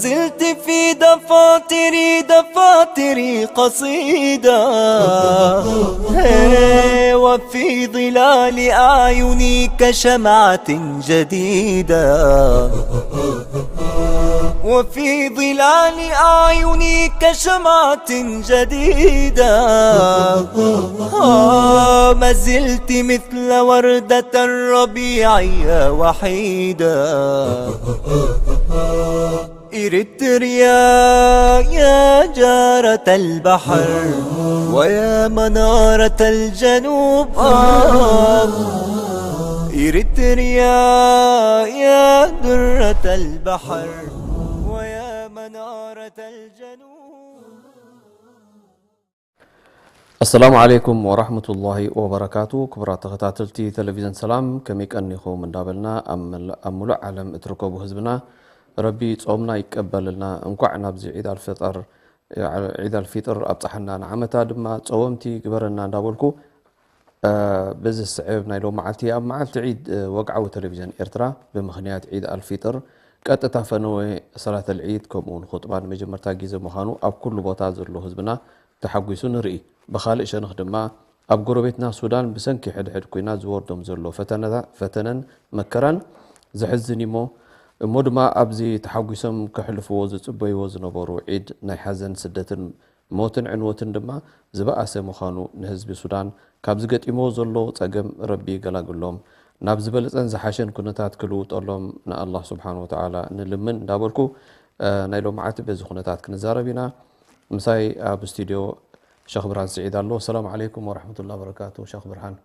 زلت في دفاتري، دفاتري قصيدة. هي، وفي ظلال أعينك شمعة جديدة. وفي ظلال أعينك شمعة جديدة. آه، ما زلت مثل وردة الربيع يا وحيدة. إريتريا يا جارة البحر ويا منارة الجنوب، آه. إريتريا يا درة البحر ويا منارة الجنوب. ኣሰላሙ ዓለይኩም ወራህመቱላሂ ወበረካቱ። ክቡራት ተኸታተልቲ ቴሌቪዥን ሰላም፣ ከመይ ቀኒኹም እንዳበልና፣ ኣብ መል-፣ ኣብ ሙሉእ ዓለም እትርከቡ ህዝብና፣ ረቢ ጾምና ይቀበልና። እንኳዕ ናብዚ ዒድ ኣልፍጠር፣ ዒድ ኣልፊጥር ኣብጽሓና፣ ንዓመታ ድማ ጸወምቲ ግበረና እንዳበልኩ፣ እ፣ በዚ ዝስዕብ ናይ ሎም መዓልቲ፣ ኣብ መዓልቲ ዒድ፣ እ፣ ወግዓዊ ቴሌቪዥን ኤርትራ ብምኽንያት ዒድ ኣልፊጥር ቀጥታ ፈነወ ሰላተል ዒድ ከምኡ እውን ኹጥባ ንመጀመርታ ግዜ ምዃኑ ኣብ ኩሉ ቦታ ዘሎ ህዝብና ተሓጒሱ ንርኢ። ብኻልእ ሸነኽ ድማ ኣብ ጎረቤትና ሱዳን ብሰንኪ ሕድሕድ ኲናት ዝወርዶም ዘሎ ፈተነታ-፣ ፈተነን መከራን ዘሕዝን እዩሞ፣ እሞ ድማ ኣብዚ ተሓጒሶም ከሕልፍዎ ዝጽበይዎ ዝነበሩ ዒድ ናይ ሓዘን፣ ስደትን ሞትን ዕንወትን ድማ ዝበኣሰ ምዃኑ ንህዝቢ ሱዳን ካብዚ ገጢምዎ ዘሎ ጸገም ረቢ ይገላግሎም። ናብ ዝበለጸን ዝሓሸን ኩነታት ክልውጠሎም ንኣላህ ስብሓን ወተዓላ ንልምን እንዳበልኩ፣ እ፣ ናይ ሎምዓቲ በዚ ኩነታት ክንዛረብ ኢና። ምሳይ ኣብ ስቱድዮ ሸኽ ብርሃን ስዒድ ኣሎ። ሰላም ዓለይኩም ወረሕመቱላሂ ወበረካቱ ሸኽ ብርሃን።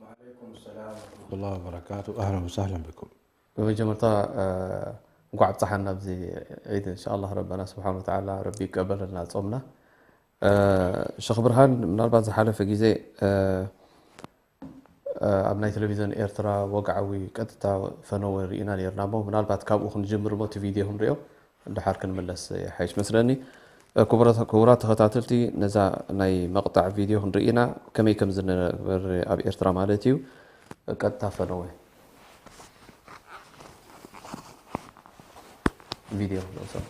وعليكم السلام ورحمة الله وبركاته. أهلا وسهلا بكم. ብመጀመርታ፣ እ፣ እንኳዕ ኣብፀሓና ኣብዚ ዒድ። እንሻኣላህ ረበና ስብሓን ወተዓላ ረቢ ይቀበለልና ጾምና። እ፣ ሸኽ ብርሃን፣ ምናልባት ዝሓለፈ ግዜ፣ እ፣ እ፣ ኣብ ናይ ቴሌቪዝን ኤርትራ ወግዓዊ ቀጥታ ፈነወ ርኢና ነይርና እሞ፣ ምናልባት ካብኡ ክንጅምር እሞ እቲ ቪድዮ ክንሪኦ፣ ድሓር ክንምለስ ይሓይሽ መስለኒ። እ፣ ክቡራት፣ ክቡራት ተኸታተልቲ፣ ነዛ ናይ መቕጣዕ ቪድዮ ክንርኢ ኢና፣ ከመይ ከም ዝነበረ ኣብ ኤርትራ ማለት እዩ። ቀጥታ ፈነወ ቪድዮ ንውሰድ።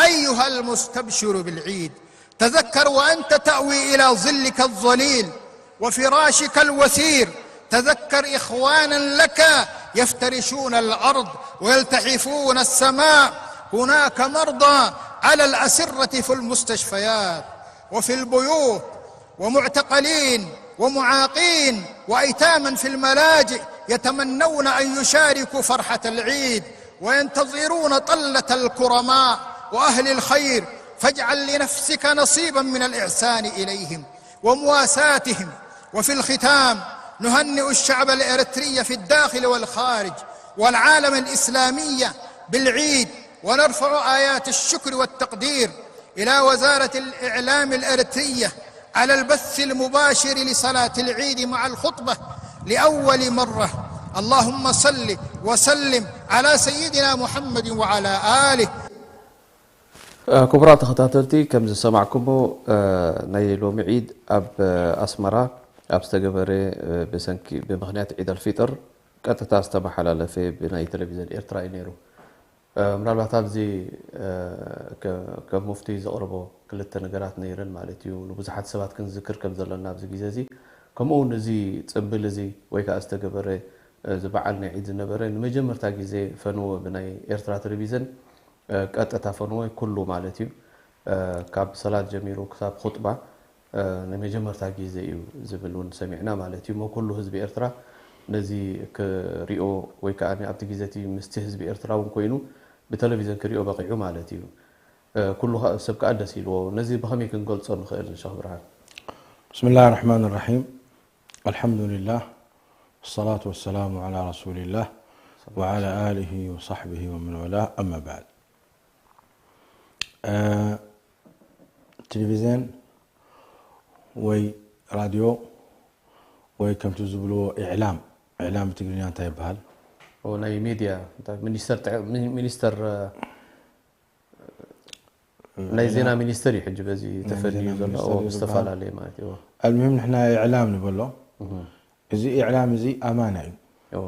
أيها المستبشر بالعيد، تذكر وأنت تأوي إلى ظلك الظليل وفراشك الوثير، تذكر إخوانا لك يفترشون الأرض ويلتحفون السماء. هناك مرضى على الأسرة في المستشفيات وفي البيوت، ومعتقلين ومعاقين وأيتاما في الملاجئ، يتمنون أن يشاركوا فرحة العيد، وينتظرون طلة الكرماء وأهل الخير، فاجعل لنفسك نصيبا من الإحسان إليهم ومواساتهم. وفي الختام، نهنئ الشعب الإريتري في الداخل والخارج والعالم الإسلامي بالعيد، ونرفع آيات الشكر والتقدير إلى وزارة الإعلام الإريترية على البث المباشر لصلاة العيد مع الخطبة لأول مرة. اللهم صل وسلم على سيدنا محمد وعلى آله. እ፣ ክቡራት ተኸታተልቲ፣ ከም ዝሰማዕኩሞ፣ እ፣ ናይ ሎሚ ዒድ ኣብ፣ እ፣ ኣስመራ ኣብ ዝተገበረ፣ እ፣ ብሰንኪ፣ ብምኽንያት ዒድ ኣልፊጥር ቀጥታ ዝተመሓላለፈ ብናይ ቴሌቪዝን ኤርትራ እዩ ነይሩ። እ፣ ምናልባት ኣብዚ፣ እ፣ ከ-፣ ከም ሙፍቲ ዘቕርቦ ክልተ ነገራት ነይረን ማለት እዩ። ንብዙሓት ሰባት ክንዝክር ከም ዘለና ኣብዚ ግዜ እዚ፣ ከምኡ እውን እዚ ጽምብል እዚ ወይ ከኣ ዝተገበረ፣ እ፣ እዚ በዓል ናይ ዒድ ዝነበረ ንመጀመርታ ግዜ ፈነወ ብናይ ኤርትራ ቴሌቪዝን፣ እ፣ ቀጥታ ፈነወ ኩሉ ማለት እዩ። እ፣ ካብ ሰላት ጀሚሩ ክሳብ ኹጥባ፣ እ፣ ንመጀመርታ ግዜ እዩ ዝብል እውን ሰሚዕና ማለት እዩ። እሞ ኩሉ ህዝቢ ኤርትራ ነዚ ክሪኦ ወይ ከኣ ኣብቲ ግዜ እቲ ምስቲ ህዝቢ ኤርትራ እውን ኮይኑ ብቴሌቪዝን ክሪኦ በቒዑ ማለት እዩ። እ፣ ኩሉ ከ-፣ ሰብ ከኣ ደስ ኢልዎ። ነዚ ብኸመይ ክንገልጾ ንኽእል ንሸኽ ብርሃን? بسم الله الرحمن الرحيم. الحمد لله والصلاة والسلام على رسول الله وعلى آله وصحبه ومن والاه، أما بعد. እ፣ ቴሌቪዝን ወይ ራድዮ ወይ ከምቲ ዝብልዎ ኢዕላም፣ ኢዕላም ብትግርኛ እንታይ ይበሃል? ኦ፣ ናይ ሚድያ፣ እንታይ ሚኒስተር ጥዕ-፣ ሚኒ-፣ ሚኒስተር፣ እ፣ ናይ ኢዕላም ዜና ሚኒስተር እዩ ሕጂ በዚ ናይ ተፈንዩ ዜና ዘሎ። ሚኒስተር ኦ፣ እዩ ምስ ዝበሃል። ዝተፈላለየ ማለት እዩ። ኣልሙሂም ንሕና ኢዕላም ንበሎ። እህ። እዚ ኢዕላም እዚ ኣማና እዩ። ኦ።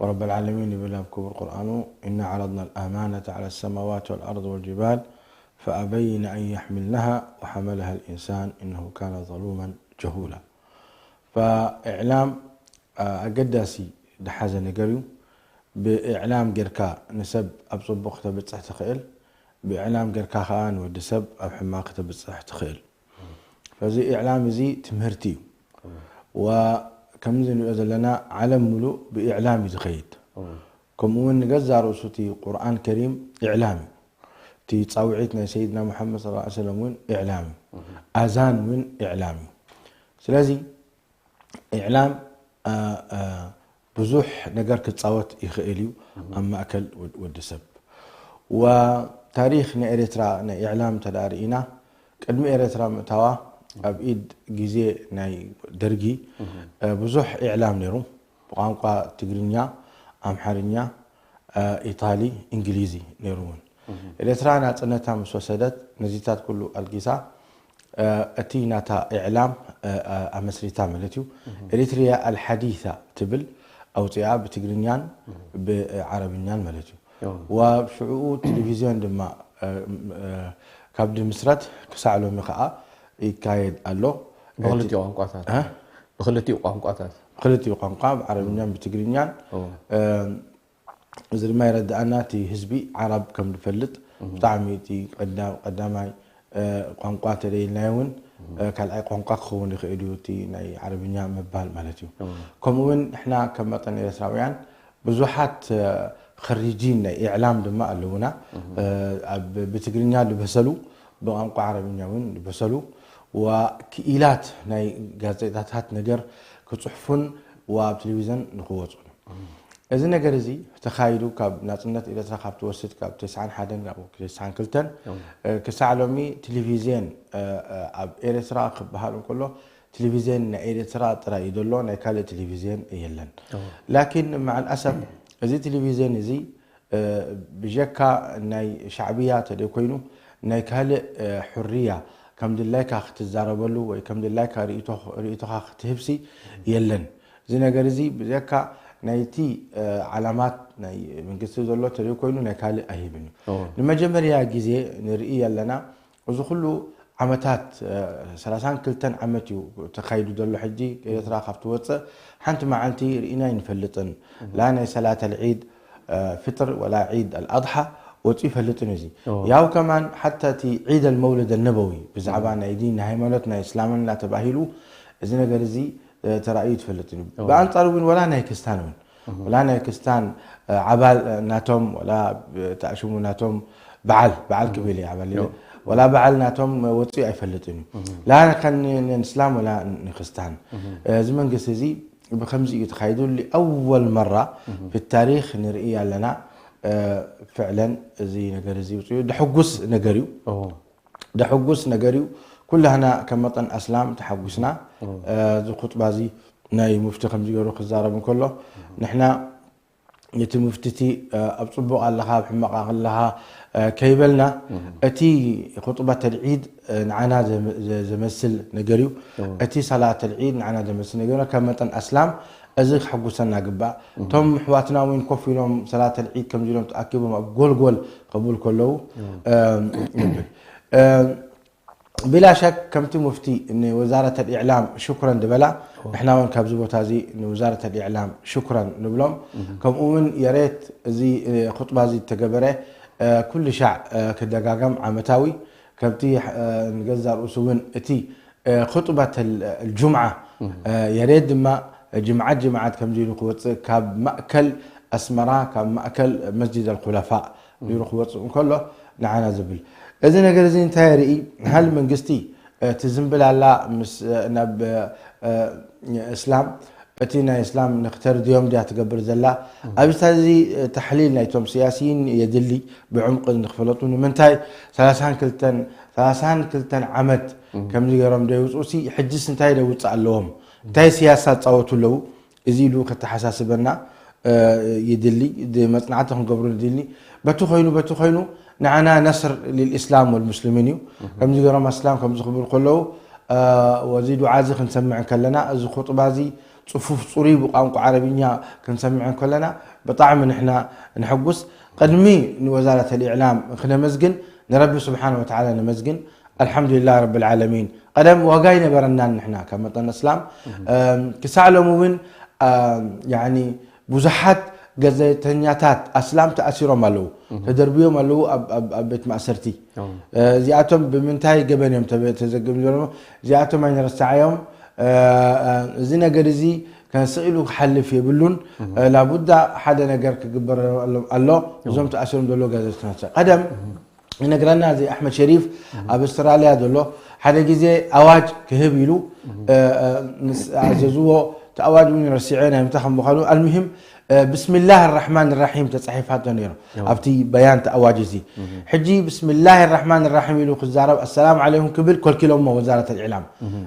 ወረበል ዓለሚን ይብል ኣብ ክቡር ቁርኣኑ፣ "ኢና ዓረድና ኣልኣማነተ ዓላ ሰማዋት ወልኣርድ ወልጅባል ፈኣበይነ ኣን የሕሚልናሃ ወሐመለሃ ልኢንሳን ኢነሁ ካነ ዘሉመን ጀሁላ።" ፈኢዕላም ኣገዳሲ ዝሓዘ ነገር እዩ። ብኢዕላም ጌርካ ንሰብ ኣብ ጽቡቕ ክተብጽሕ ትኽእል፣ ብኢዕላም ጌርካ ከኣ ንወዲ ሰብ ኣብ ሕማቕ ክተብጽሕ ትኽእል። ፈዚ ኢዕላም እዚ ትምህርቲ እዩ። ወከምዚ ንሪኦ ዘለና ዓለም ሙሉእ ብኢዕላም እዩ ዝኸይድ። ከምኡ እውን ንገዛእ ርእሱ እቲ ቁርኣን ከሪም ኢዕላም እዩ። እቲ ጻውዒት ናይ ሰይድና ሙሓመድ ሰለላሁ ዐለይሂ ወሰለም እውን ኢዕላም እዩ። ኣዛን እውን ኢዕላም እዩ። ስለዚ ኢዕላም ብዙሕ ነገር ክጻወት ይኽእል እዩ ኣብ ማእከል ወዲ ሰብ። ወታሪኽ ናይ ኤርትራ ናይ ኢዕላም እንተ ደኣ ርኢና፣ ቅድሚ ኤርትራ ምእታዋ ኣብ ኢድ ግዜ ናይ ደርጊ ብዙሕ ኢዕላም ነይሩ። ብቋንቋ ትግርኛ፣ ኣምሓርኛ፣ ኢታሊ፣ እንግሊዚ ነይሩ እውን። ኤርትራ ናጽነታ ምስ ወሰደት ነዚታት ኩሉ ኣልጊሳ እቲ ናታ ኢዕላም ኣመስሪታ ማለት እዩ። ኤሪትሪያ ኣልሓዲታ ትብል ኣውፅኣ ብትግርኛን ብዓረብኛን ማለት እዩ። ወሽዕኡ ቴሌቪዝዮን ድማ ካብ ድምስረት ክሳዕ ሎሚ ከዓ ይካየድ ኣሎ። ብክልቲኡ ቋንቋታት እ? ብክልቲኡ ቋንቋታት ብክልቲኡ ቋንቋ ብዓረብኛን ብትግርኛን እዚ ድማ ይረዳእና እቲ ህዝቢ ዓረብ ከም ዝፈልጥ። ብጣዕሚ እቲ ቀዳማይ ቋንቋ ተደይልናዮ እውን ካልኣይ ቋንቋ ክኸውን ይኽእል እዩ እቲ ናይ ዓረብኛ ምባል ማለት እዩ። ከምኡ እውን ንሕና ከም መጠን ኤርትራውያን ብዙሓት ኸሪጂን ናይ ኢዕላም ድማ ኣለውና። ብትግርኛ ዝበሰሉ፣ ብቋንቋ ዓረብኛ እውን ዝበሰሉ፣ ክኢላት ናይ ጋዜጣታት ነገር ክፅሕፉን ኣብ ቴሌቪዝን ንክወፁን። እዚ ነገር እዚ ተኻይዱ ካብ ናፅነት ኤርትራ ካብ ትወስድ ካብ ተስዓን ሓደን ካብ ተስዓን ክልተን ክሳዕ ሎሚ ቴሌቪዝን ኣብ ኤርትራ ክበሃል እንከሎ ቴሌቪዝን ናይ ኤርትራ ጥራይ እዩ ዘሎ፣ ናይ ካልእ ቴሌቪዝን የለን። ላኪን መዓል ኣሰፍ እዚ ቴሌቪዝን እዚ ብጀካ ናይ ሻዕብያ ተደይ ኮይኑ ናይ ካልእ ሕርያ ከም ድላይካ ክትዛረበሉ ወይ ከም ድላይካ ርእይቶኻ ክትህብሲ የለን። እዚ ነገር እዚ ብጀካ ናይቲ ዓላማት ናይ መንግስቲ ዘሎ ተደይ ኮይኑ ናይ ካልእ ኣይህብን እዩ። ንመጀመርያ ግዜ ንርኢ ኣለና። እዚ ኩሉ ዓመታት ሰላሳን ክልተን ዓመት እዩ ተኻይዱ ዘሎ። ሕጂ ኤርትራ ካብ ትወፅእ ሓንቲ መዓልቲ ርኢና ኣይንፈልጥን። ላ ናይ ሰላት ኣልዒድ ፍጥር ወላ ዒድ ኣልኣድሓ ወፂኡ ይፈልጥን እዩ። እዚ ያው ከማን ሓታ እቲ ዒድ ኣልመውለድ ኣልነበዊ ብዛዕባ ናይ ዲን ናይ ሃይማኖት ናይ እስላምና ተባሂሉ እዚ ነገር እዚ ተራእዩ ትፈልጥን እዩ። ብኣንፃሩ ግን ወላ ናይ ክስታን እውን ወላ ናይ ክስታን ዓባል ናቶም ወላ ተኣሽሙ ናቶም በዓል በዓል ክብል እየ ዓባል ኢለ ወላ በዓል ናቶም ወፂኡ ኣይፈልጥን እዩ። ላ ንእስላም ወላ ንክስታን። እዚ መንግስቲ እዚ ብከምዚ እዩ ተኻይዱ። ኣወል መራ ፊ ታሪክ ንርኢ ኣለና። ፍዕለን እዚ ነገር እዚ ውፅኡ ደሕጉስ ነገር እዩ። ደሕጉስ ነገር እዩ። ኩላህና ከም መጠን ኣስላም ተሓጉስና። እዚ ኩጥባ እዚ ናይ ሙፍቲ ከምዚ ገይሩ ክዛረብ እንከሎ ንሕና ነቲ ሙፍቲ እቲ ኣብ ፅቡቕ ኣለኻ ኣብ ሕማቕ ኣለኻ ከይበልና እቲ ኩጥባ ተልዒድ ንዓና ዘመስል ነገር እዩ። እቲ ሰላት ተልዒድ ንዓና ዘመስል ነገር እዩ። ከም መጠን ኣስላም እዚ ክሕጉሰና ግባእ። እቶም ኣሕዋትና እውን ኮፍ ኢሎም ሰላት ተልዒድ ከምዚ ኢሎም ተኣኪቦም ኣብ ጎልጎል ከብሉ ከለዉ ንብል። ብላ ሸክ ከምቲ ሙፍቲ ንወዛረት ኣልኢዕላም ሽኩረን ዝበላ ንሕና እውን ካብዚ ቦታ እዚ ንወዛረት ኣልኢዕላም ሽኩረን ንብሎም። ከምኡ እውን የሬት እዚ ኩጥባ እዚ ተገበረ ኩሉ ሻዕ ክደጋገም ዓመታዊ ከምቲ ንገዛ ርእሱ እውን እቲ ኩጥበት ኣልጁምዓ የሬት ድማ ጅምዓት ጅምዓት ከምዚ ኢሉ ክወፅእ ካብ ማእከል ኣስመራ ካብ ማእከል መስጂድ ኣልኩለፋእ ቢሩ ክወፅእ እንከሎ ንዓና ዝብል እዚ ነገር እዚ እንታይ የርኢ? ንሃል መንግስቲ እቲ ዝንብል ኣላ ምስ ናብ እስላም እቲ ናይ እስላም ንክተርድዮም ድያ ትገብር ዘላ ኣብዚ እዚ ተሕሊል ናይቶም ስያስይን የድሊ ብዕምቂ ንክፈለጡ ንምንታይ ሰላሳን ክልተን ዓመት ከምዚ ገይሮም ደይውፅኡ ሲ ሕጅስ እንታይ ደውፅእ ኣለዎም እንታይ ስያሳ ፃወቱ ኣለዉ እዚ ኢሉ ከተሓሳስበና ይድሊ መፅናዕቲ ክንገብሩ ይድሊ በቲ ኮይኑ በቲ ኮይኑ ንዓና ነስር ልልእስላም ወልሙስሊሚን እዩ ከምዚ ገይሮም ኣስላም ከምዚ ክብሉ ከለዉ ወዚ ዱዓ እዚ ክንሰምዕ ከለና፣ እዚ ኹጥባ እዚ ጽፉፍ ጽሩይ ብቋንቋ ዓረብኛ ክንሰምዕ ከለና ብጣዕሚ ንሕና ንሕጉስ። ቅድሚ ንወዛረት ኣልኢዕላም ክነመስግን ንረቢ ስብሓን ወተዓላ ነመስግን። ኣልሓምዱሊላህ ረብል ዓለሚን። ቀደም ዋጋ ኣይነበረናን ንሕና ካብ መጠን እስላም። እም፣ ክሳዕ ሎሚ እውን፣ ኣም፣ ያኒ ብዙሓት ገዘተኛታት ኣስላም ተኣሲሮም ኣለዉ፣ ተደርብዮም ኣለዉ ኣብ፣ ኣብ፣ ኣብ ቤት ማእሰርቲ። እዚኣቶም ብምንታይ ገበን እዮም ተዘግም ዘለዉ? እዚኣቶም ኣይንረሳዓዮም። እዚ ነገር እዚ ከንስቕ ኢሉ ክሓልፍ የብሉን። ላቡዳ ሓደ ነገር ክግበር ኣሎ። እዞም ተኣሲሮም ዘለዉ ጋዜጠኛታት ቀደም ይነግረና እዚ ኣሕመድ ሸሪፍ ኣብ ኣውስትራልያ ዘሎ ሓደ ግዜ ኣዋጅ ክህብ ኢሉ ምስ ኣዘዝዎ፣ እቲ ኣዋጅ እውን ረሲዐ ናይ ምንታይ ከም ምዃኑ። ኣልሙሂም ብስሚላህ ራሕማን ራሒም ተጻሒፋቶ ነይሩ ኣብቲ በያን እቲ ኣዋጅ እዚ። ሕጂ ብስሚላህ ራሕማን ራሒም ኢሉ ክዛረብ ኣሰላም ዓለይኩም ክብል ኮልኪሎሞ ወዛረት ኣልኢዕላም።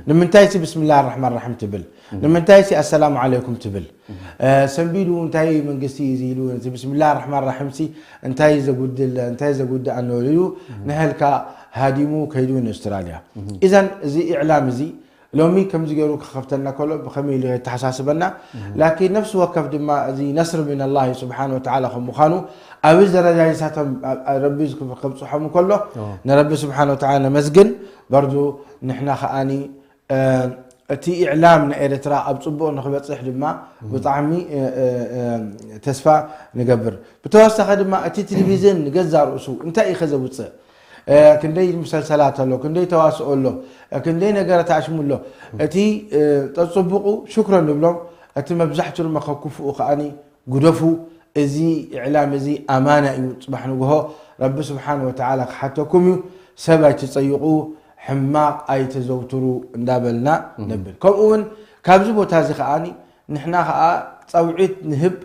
ንምንታይ ሲ ብስሚላህ ራሕማን ራሒም ትብል? ንምንታይ ሲ ኣሰላሙ ዓለይኩም ትብል? ሰንቢዱ እንታይ መንግስቲ እዩ ኢሉ፣ እዚ ብስሚላህ ራሕማን ራሒም ሲ እንታይ ዘጉድል፣ እንታይ ዘጉድእ ኣሎ ኢሉ ንሀልካ ሃዲሙ ከይዱ ንኣውስትራልያ። ኢዘን እዚ ኢዕላም እዚ ሎሚ ከምዚ ገይሩ ክኸፍተልና ከሎ ብኸመይ ኢሉ የተሓሳስበና? ላኪን ነፍሲ ወከፍ ድማ እዚ ነስር ምን ኣላህ ስብሓን ወተዓላ ከም ምዃኑ ኣብዚ ደረጃ እሳቶም ረቢ ከብፅሖም ከሎ ንረቢ ስብሓን ወተዓላ ነመስግን። በርዱ ንሕና ከኣኒ እቲ ኢዕላም ናይ ኤርትራ ኣብ ጽቡቕ ንኽበጽሕ ድማ ብጣዕሚ ተስፋ ንገብር። ብተወሳኺ ድማ እቲ ቴሌቪዝን ንገዛ ርእሱ እንታይ እዩ ከዘውጽእ? ክንደይ መሰልሰላት ኣሎ፣ ክንደይ ተዋስኦ ኣሎ፣ ክንደይ ነገራት ኣሽሙ ኣሎ። እቲ ተጽቡቑ ሽክረን ንብሎም፣ እቲ መብዛሕቱ ድማ ከክፍኡ ከኣኒ ግደፉ። እዚ ኢዕላም እዚ ኣማና እዩ። ጽባሕ ንግሆ ረቢ ስብሓን ወተዓላ ክሓተኩም እዩ። ሰብ ኣይትጸይቑ፣ ሕማቕ ኣይተዘውትሩ እንዳበልና ነብል። ከምኡ እውን ካብዚ ቦታ እዚ ከኣኒ ንሕና ከኣ ጻውዒት ንህብ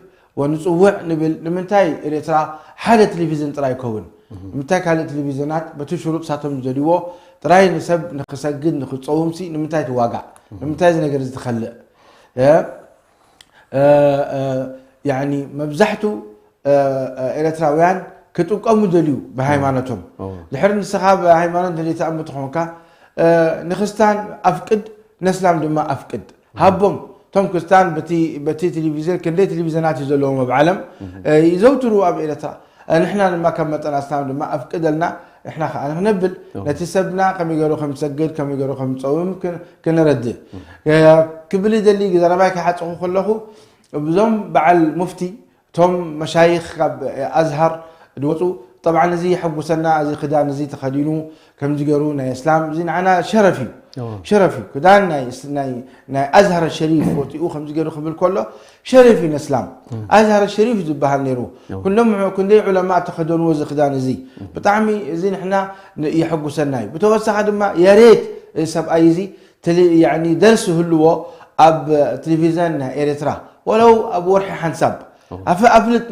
ወንጽውዕ ንብል። ንምንታይ ኤርትራ ሓደ ቴሌቪዝን ጥራይ ይከውን? ንምንታይ ካልእ ቴሌቪዝናት በቲ ሽሩጥ ሳቶም ዝደልይዎ ጥራይ ንሰብ ንክሰግድ ንክጸውምሲ ንምንታይ ትዋጋእ? ንምንታይ እዚ ነገር እዚ ትኸልእ? ያኒ መብዛሕቱ ኤርትራውያን ክጥቀሙ ደልዩ ብሃይማኖቶም። ድሕሪ ንስኻ ብሃይማኖት ደልዩ ተኣምት ኾንካ ንክስታን ኣፍቅድ ነስላም ድማ ኣፍቅድ ሃቦም። እቶም ክርስታን በቲ ቴሌቪዝን ክንደይ ቴሌቪዝናት እዩ ዘለዎም ኣብ ዓለም ይዘውትሩ ኣብ ኤርትራ። ንሕና ድማ ከም መጠን ኣስላም ድማ ኣፍቅደልና ንሕና ከዓ ንክነብል ነቲ ሰብና ከመይ ገይሩ ከም ዝሰግድ ከመይ ገይሩ ከም ዝፀውም ክንረድእ ክብል ይደሊ። ዘረባይ ክሓፅኹ ከለኹ እዞም በዓል ሙፍቲ እቶም መሻይኽ ካብ ኣዝሃር ዝወፁ ጠብዓን እዚ የሐጉሰና። እዚ ክዳን እዚ ተኸዲኑ ከምዚ ገይሩ ናይ እስላም እዚ ንዓና ሸረፍ እዩ። ሸረፍ እዩ። ክዳን ናይ ኣዝሃር ሸሪፍ ወፂኡ ከምዚ ገይሩ ክብል ከሎ ሸሪፍ እዩ ነስላም። ኣዝሃር ሸሪፍ ዝበሃል ነይሩ። ክንደይ ዑለማ ተኸደንዎ እዚ ክዳን እዚ ብጣዕሚ እዚ ንሕና የሐጉሰና እዩ። ብተወሳኺ ድማ የሬት ሰብኣይ እዚ ደርሲ ህልዎ ኣብ ቴሌቪዝን ናይ ኤርትራ ወለው ኣብ ወርሒ ሓንሳብ ኣፍልጥ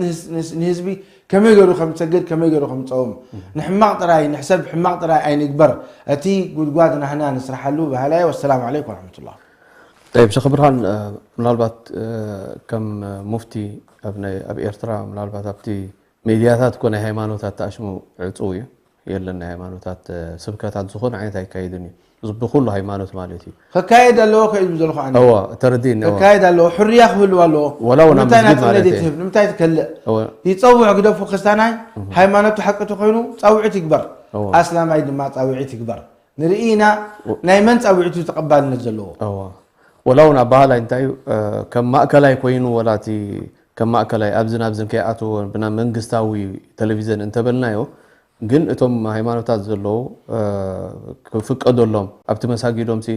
ንህዝቢ ከመይ ገይሩ ከም ዝሰግድ ከመይ ገይሩ ከም ዝፀውም። ንሕማቕ ጥራይ ንሕሰብ ሕማቕ ጥራይ ኣይንግበር። እቲ ጉድጓድ ናህና ንስራሓሉ በሃላይ። ወሰላም ዓለይኩም ወረሕመቱላህ። ጠይብ ሸኽ ብርሃን፣ ምናልባት ከም ሙፍቲ ኣብ ኤርትራ ምናልባት ኣብቲ ሚድያታት እኮ ናይ ሃይማኖት ኣተኣሽሙ ዕፁው እዩ። የለን ናይ ሃይማኖታት ስብከታት ዝኾነ ዓይነት ኣይካየድን እዩ። ብኩሉ ሃይማኖት ማለት እዩ። ከካየድ ኣለዎ ከ እዩ ዘለኹ ኣነ። እወ ተረዲእኒ። እወ። ከካየድ ኣለዎ፣ ሕርያ ክህልዎ ኣለዎ። ወላ እውን ኣብ ንምንታይ መስጊድ ናጽነት ማለት እዩ። ትህብ? ንምንታይ ትከልእ? እወ። ይጸውዕ ግደፉ። ክስታናይ ሃይማኖቱ ሓቂ ተኾይኑ ጻውዒት ይግበር። እወ። ኣስላማይ ድማ ጻውዒት ይግበር። ንርኢ ኢና ናይ መን ጻውዒት እዩ ተቐባልነት ዘለዎ። እወ። ወላ እውን ኣባሃላይ እንታይ እዩ፣ ከም ማእከላይ ኮይኑ ወላ እቲ ከም ማእከላይ ኣብዝን ኣብዝን ከይኣተወ ብና መንግስታዊ ቴሌቪዝን እንተበልናዮ ግን እቶም ሃይማኖታት ዘለዉ ክፍቀደሎም ኣብቲ መሳጊዶም ሲ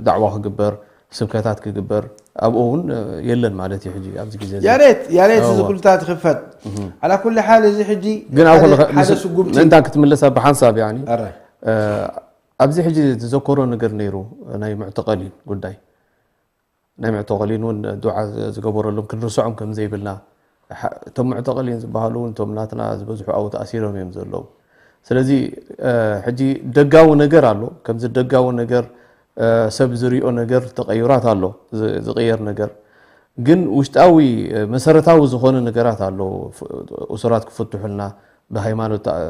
ዳዕዋ ክግበር ስብከታት ክግበር ኣብኡ እውን የለን ማለት እዩ። ሕጂ ኣብዚ ግዜ እዚ ያሬት ያሬት እዚ ኩልታት ክፈት ኣላ ኩሉ ሓል እዚ ሕጂ ግን ኣብ ሓደ ስጉምቲ ምእንታን ክትምለሳ ብሓንሳብ ያኒ ኣብዚ ሕጂ ዝዘከሮ ነገር ነይሩ ናይ ሙዕተቐሊን ጉዳይ ናይ ሙዕተቐሊን እውን ዱዓ ዝገበረሎም ክንርስዖም ከም ዘይብልና እቶም ሙዕተቐሊን ዝበሃሉ እውን እቶም ናትና ዝበዝሑ ኣብኡ ተኣሲሮም እዮም ዘለዉ። ስለዚ ሕጂ ደጋዊ ነገር ኣሎ። ከምዚ ደጋዊ ነገር ሰብ ዝሪኦ ነገር ተቐይራት ኣሎ። ዝቕየር ነገር ግን ውሽጣዊ መሰረታዊ ዝኾነ ነገራት ኣሎ። እሱራት ክፍትሑልና ብሃይማኖት ተኣ-፣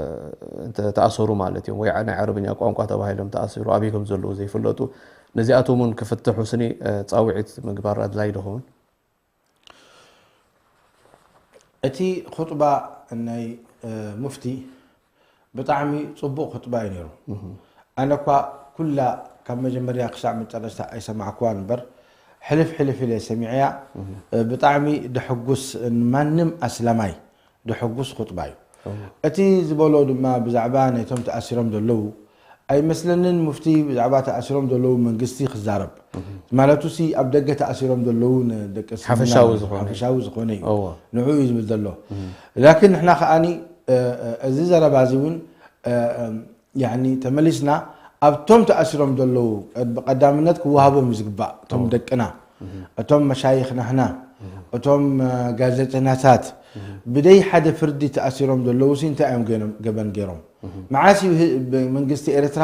እንተ-፣ ተኣሰሩ ማለት እዮም፣ ወይ ናይ ዓረብኛ ቋንቋ ተባሂሎም ተኣሲሩ ኣበይ ከም ዘለዉ ዘይፍለጡ፣ ነዚኣቶም እውን ክፍትሑ ስኒ፣ እ፣ ጻውዒት ምግባር ኣድላይ ዶ ይኸውን? እቲ ኹጥባ ናይ፣ እ፣ ሙፍቲ ብጣዕሚ ጽቡቕ ኹጥባ እዩ ነይሩ። ኣነ እኳ ኩላ ካብ መጀመርያ ክሳዕ መጨረሽታ ኣይሰማዕኩዋን እምበር፣ ሕልፍ ሕልፍ ኢለ ሰሚዐያ። እ፣ ብጣዕሚ ደሐጉስ፣ ንማንም ኣስላማይ ደሐጉስ ኹጥባ እዩ። እወ። እቲ ዝበሎ ድማ ብዛዕባ ናይቶም ተኣሲሮም ዘለዉ ኣይመስለንን። ሙፍቲ ብዛዕባ ተኣሲሮም ዘለዉ መንግስቲ ክዛረብ ማለቱ ሲ ኣብ ደገ ተኣሲሮም ዘለዉ ንደቂ እስልምና ሓፈሻዊ ማለት ዝኾነ። ሓፈሻዊ ዝኾነ እዩ። እወ። ንዑ እዩ ዝብል ዘሎ። ላኪን ንሕና ከኣኒ፣ እ፣ እ፣ እዚ ዘረባ እዚ እውን፣ እ፣ እ፣ ያኒ ተመሊስና ኣብቶም ተኣሲሮም ዘለዉ ብቐዳምነት ክወሃቦም እዩ ዝግባእ። እቶም ደቅና፣ እቶም መሻይኽ ናህና፣ እቶም፣ እ፣ ጋዜጠኛታት ብደይ ሓደ ፍርዲ ተኣሲሮም ዘለዉ ሲ እንታይ እዮም ገኖም-፣ ገበን ገይሮም? መዓስ እዩ ህ-፣ ብ-፣ መንግስቲ ኤርትራ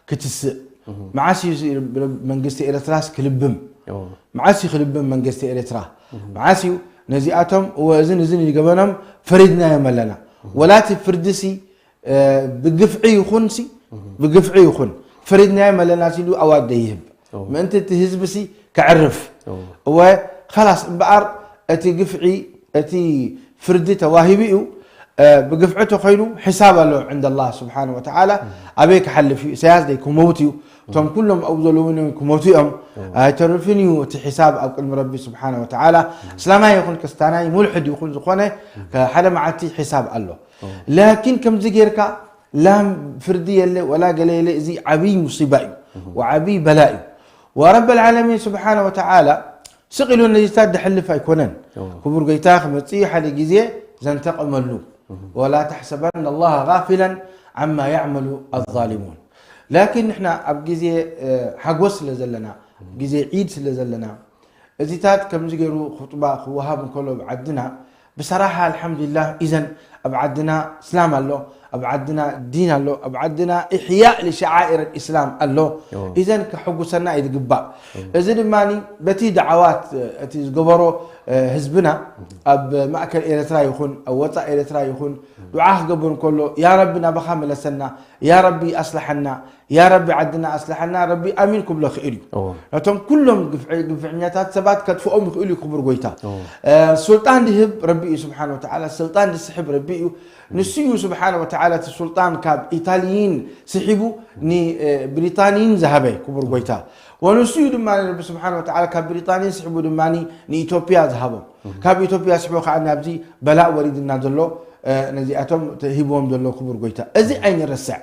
ክትስእ? መዓስ እዩ ሲ-፣ ብ-፣ መንግስቲ ኤርትራስ ክልብም? እዎ። መዓስ እዩ ክልብም መንግስቲ ኤርትራ? መዓስ እዩ ነዚኣቶም እወ እዝን እዝን እዩ ገበኖም ፈሪድናዮም ኣለና? ወላ እቲ ፍርዲ ሲ እ፣ ብግፍዒ ይኹን ሲ፣ ብግፍዒ ይኹን ፈሪድናዮም ኣለና ሲሉ ኣዋጅ ደይህብ። እዎ። ምእንቲ እቲ ህዝቢ ሲ ከዕርፍ። እዎ። እወ፣ ኸላስ እምበኣር እቲ ግፍዒ፣ እቲ ፍርዲ ተዋሂቡ እዩ። እ፣ ብግፍዒ ተኾይኑ ሕሳብ ኣሎ ዕንደ ኣላህ ስብሓነ ወተዓላ። ኣበይ ክሓልፍ እዩ? ኢሳያስ ደይ ክመውት እዩ። እቶም ኩሎም ኣብኡ ዘለዉ እውን ክሞቱ እዮም። እዎ። ኣይተርፍን እዩ እቲ ሕሳብ ኣብ ቅድሚ ረቢ ስብሓነ ወተዓላ። እስላማይ ይኹን ክርስታናይ፣ ሙልሕድ ይኹን ዝኾነ፣ ሓደ መዓልቲ ሕሳብ ኣሎ። ላኪን ከምዚ ጌርካ ላም ፍርዲ የለ ወላ ገለ የለ፣ እዚ ዓብይ ሙሲባ እዩ ወዓብይ በላ እዩ። ወረብ ልዓለሚን ስብሓነ ወተዓላ ስቕ ኢሉ ነዚታት ድሕልፍ ኣይኮነን። ክቡር ጎይታ ክመፅእ ሓደ ግዜ ዘንተቐመሉ። ወላ ተሕሰበን ኣላህ ጋፊለን ዓማ ያዕመሉ ኣዛሊሙን። ላኪን ንሕና ኣብ ግዜ፣ እ፣ ሓጎስ ስለ ዘለና፣ ግዜ ዒድ ስለ ዘለና፣ እዚታት ከምዚ ገይሩ ኹጥባ ክወሃብ እንከሎ ኣብ ዓድና፣ ብሰራሓ ኣልሓምዱሊላህ፣ ኢዘን ኣብ ዓድና እስላም ኣሎ፣ ኣብ ዓድና ዲን ኣሎ፣ ኣብ ዓድና ኢሕያእ ልሸዓኢር ልእስላም ኣሎ። እዎ። ኢዘን ከሐጉሰና እዩ ዝግባእ። እዎ። እዚ ድማ በቲ ደዓዋት፣ እ፣ እቲ ዝገበሮ፣ እ፣ ህዝብና ኣብ ማእከል ኤርትራ ይኹን ኣብ ወጻእ ኤርትራ ይኹን ዱዓ ክገብር እንከሎ፣ ያ ረቢ ናባኻ መለሰና፣ ያ ረቢ ኣስልሓና፣ ያ ረቢ ዓድና ኣስልሓና፣ ረቢ ኣሚን ክብሎ ክእል እዩ። እዎ። ነቶም ኩሎም ግፍዒ-፣ ግፍዕኛታት ሰባት ከጥፍኦም ይኽእል እዩ ክቡር ጎይታ። እዎ። እ፣ ሱልጣን ድህብ ረቢ እዩ ስብሓን ወተዓላ፣ ስልጣን ድስሕብ ረቢ እዩ። ንሱ እዩ ስብሓን ወተዓላ እቲ ሱልጣን ካብ ኢታልይን ስሒቡ ኒ-፣ እ፣ ብሪጣንይን ዝሃበ ክቡር ጎይታ። ወንሱ እዩ ድማ ረቢ ስብሓን ወተዓላ ካብ ብሪጣንይን ስሒቡ ድማ ንኢትዮጵያ ዝሃቦም። ካብ ኢትዮጵያ ስሒቡ ከዓ ናብዚ በላእ ወሪድና ዘሎ፣ እ፣ ነዚኣቶም ሂብዎም ዘሎ ክቡር ጎይታ። እዚ ኣይንረስዕ።